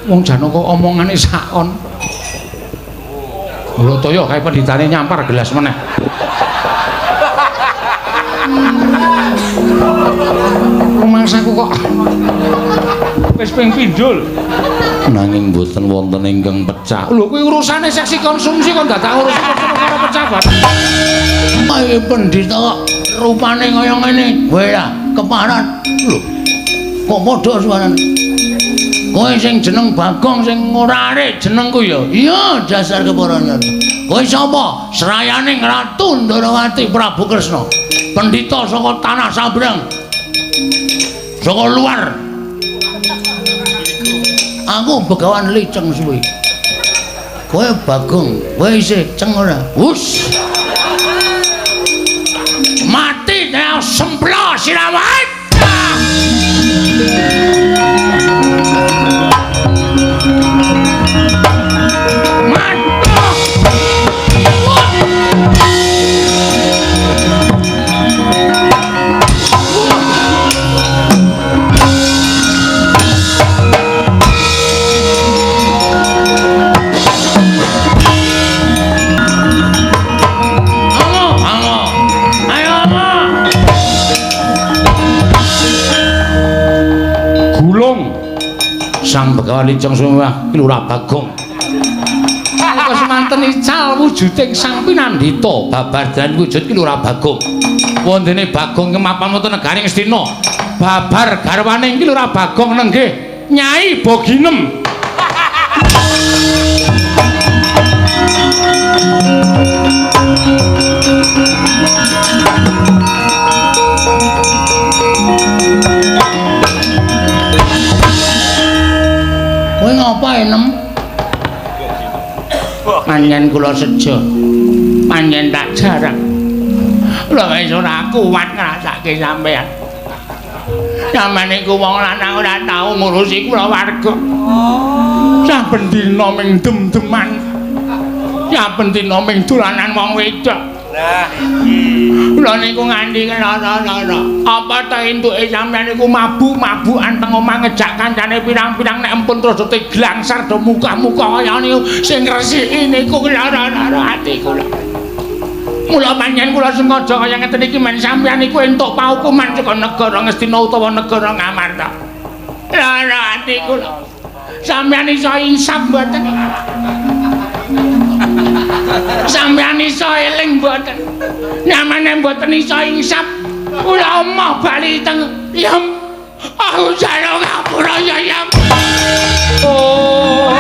Wong Janaka omongane sakon. Lho toyo kae pendhitane nyampar gelas meneh. Rumangsaku kok wis ping pindho lho. Nanging mboten wonten ingkang pecah. Lho kuwi urusane seksi konsumsi kok dadak urusan perkara pecah barang. Ayo pendhita kok rupane kaya ngene. Kowe lah keparat. Lho. Kok padha suarane? Kowe sing jeneng Bagong sing ora arek jenengku ya. Iya, dasar keparane. Kowe sapa? Srayaning Ratu Ndorowati Prabu Kresna. Pendhita saka tanah Sabrang. Saka luar. Aku Begawan Liceng Suwi. Kowe Bagong, kowe isih ceng ora? Hus. Mati nek semplo sirawat. Sang Begawan Liceng Suwi Lurah Bagong. Nalika semanten ical wujuding Sang Pinandita babar dan wujud Ki Lurah Bagong. Wontene Bagong kemapan wonten negari Ngastina. Babar garwane Ki Lurah Bagong nenggih Nyai Boginem. Kowe ngapa enem? Panjen kula sejo. Panjen tak jarak. Lha wis ora kuat ngrasake sampean. Sampeyan niku wong lanang ora tau ngurusi kula warga. Saben dina ming dem-deman. Saben dina ming dolanan wong wedok. Lah iki. Kula niku nganti lara-lara. Apa ta entuke sampeyan niku mabuk-mabukan teng omah ngejak kancane pirang-pirang nek empun terus teglangsar do muka-muka kaya niku sing ngresiki niku lara-lara ati kula. Mula panjenengan kula sengaja kaya ngeten iki men sampeyan niku entuk paukuman saka negara Ngastina utawa negara Ngamarta. Lara ati kula. Sampeyan iso insaf mboten? Sampeyan iso eling mboten? Nyamane mboten iso insap. Kula emoh bali teng Yem. Aku njaluk ngapura ya Yem. Oh.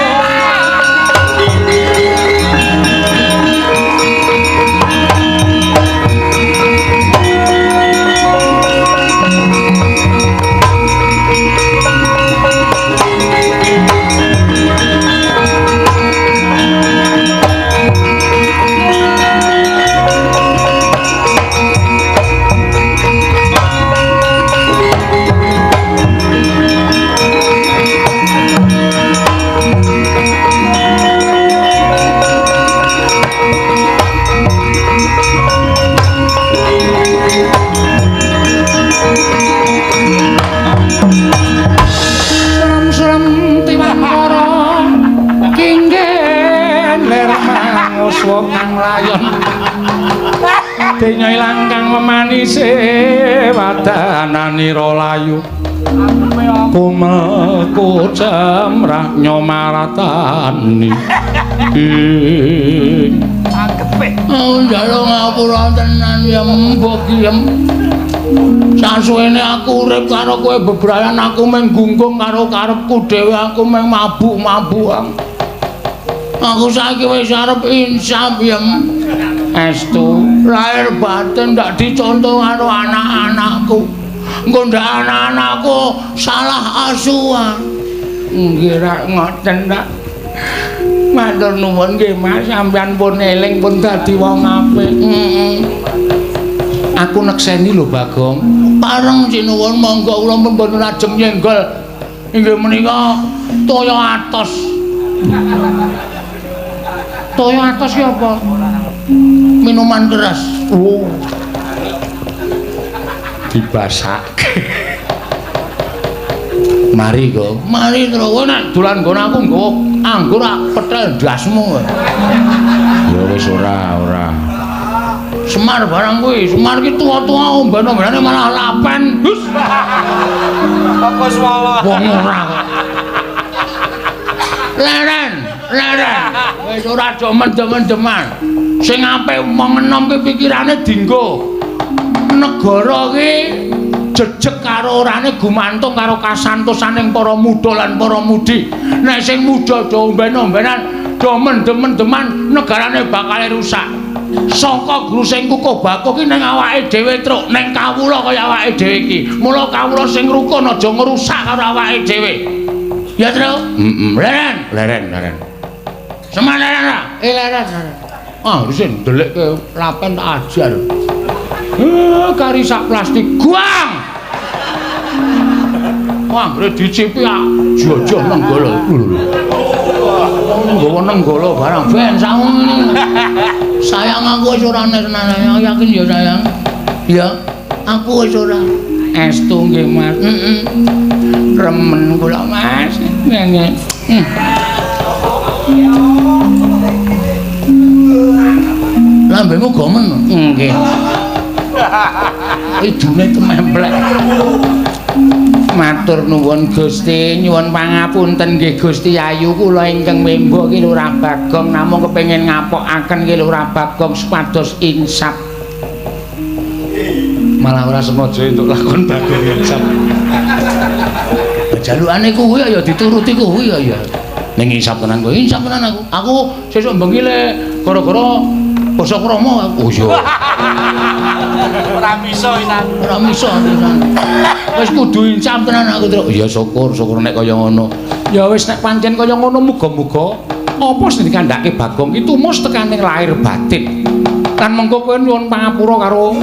Denya ilang kang memanise wadananira layu kumel kucemrah nyomaratani. Aku njaluk ngapura tenan ya mbok Yem. Sasuwene aku urip karo kowe bebrayan aku mung gunggung karo karepku dhewe, aku mung mabuk-mabukan. Aku saiki wis arep insaf Yem. Estu lahir batin ndak dicontoh karo anak-anakku. Engko ndak anak-anakku salah asuhan. Nggih rak ngoten ta. Matur nuwun nggih Mas, sampeyan pun eling pun dadi wong apik. Heeh. Aku nekseni lho Bagong. Pareng sinuwun monggo kula pun mboten ajeng nyenggol. Inggih menika toya atos. Toya atos ki apa? Minuman keras. Oh. Dibasake. Mari kok. Mari terus kowe nek dolan nggon aku nggawa anggur ak petel ndasmu. Ya wis ora, ora. Semar barang kuwi, Semar ki tuwa-tuwa omben-ombenane malah lapen. Hus. Kok swala. Wong ora kok. Leren, leren. Wis ora aja mendem-mendeman. Sing apik wong enom ki pikirane dinggo. Negara ki jejeg karo orane gumantung karo kasantosaning para muda lan para mudi. Nek sing muda do omben-ombenan, do mendem-mendeman, negarane bakal rusak. Saka guru sing kukuh bakuh ki ning awake dhewe truk, ning kawula kaya awake dhewe iki. Mula kawula sing rukun aja ngrusak karo awake dhewe. Ya, Truk? Heeh. Leren, leren, leren. Semar leren ra? Eh leren, leren. Ah, wis ndelikke lapen tak ajar. Kari sak plastik guang. Wah, anggere dicipi ah jojoh nenggala. Nggawa nenggala barang ben sak ngene. Sayang aku wis ora nesnane, yakin ya sayang. Ya, aku wis ora. Estu nggih, Mas. Heeh. Remen kula, Mas. Ngene. Lambemu gomen. Nggih. Idune tememplek. Matur nuwun Gusti, nyuwun pangapunten nggih Gusti Ayu kula ingkang membo ki Lurah Bagong namung kepengin ngapokaken ki Lurah Bagong supados insaf. Malah ora sengaja entuk lakon Bagong insaf. Jalukane kuwi ya dituruti kuwi ya. Ning insaf tenan kowe. Insaf tenan aku. Aku sesuk bengi le gara-gara basa krama aku. Oh iya. Ora miso pisan. Ora miso pisan. Wis kudu insaf tenan aku, Truk. Ya syukur, syukur nek kaya ngono. Ya wis nek pancen kaya ngono muga-muga apa sing dikandhake Bagong ki tumus tekaning lahir batin. Lan mengko kowe nyuwun pangapura karo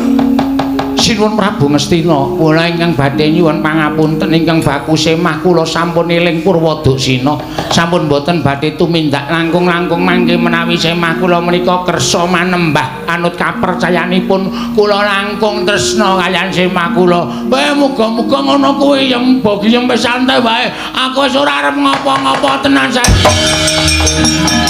Sinuwun Prabu Ngastina. Kula ingkang badhe nyuwun pangapunten ingkang baku semah kula sampun eling Purwoduksina. Sampun boten badhe tumindak langkung-langkung mangke menawi semah kula menika kersa manembah anut kapercayanipun kula langkung tresna kaliyan semah kula. Kowe muga-muga ngono kuwi ya mbok wis santai wae. Aku wis ora arep ngopo-ngopo tenan saiki.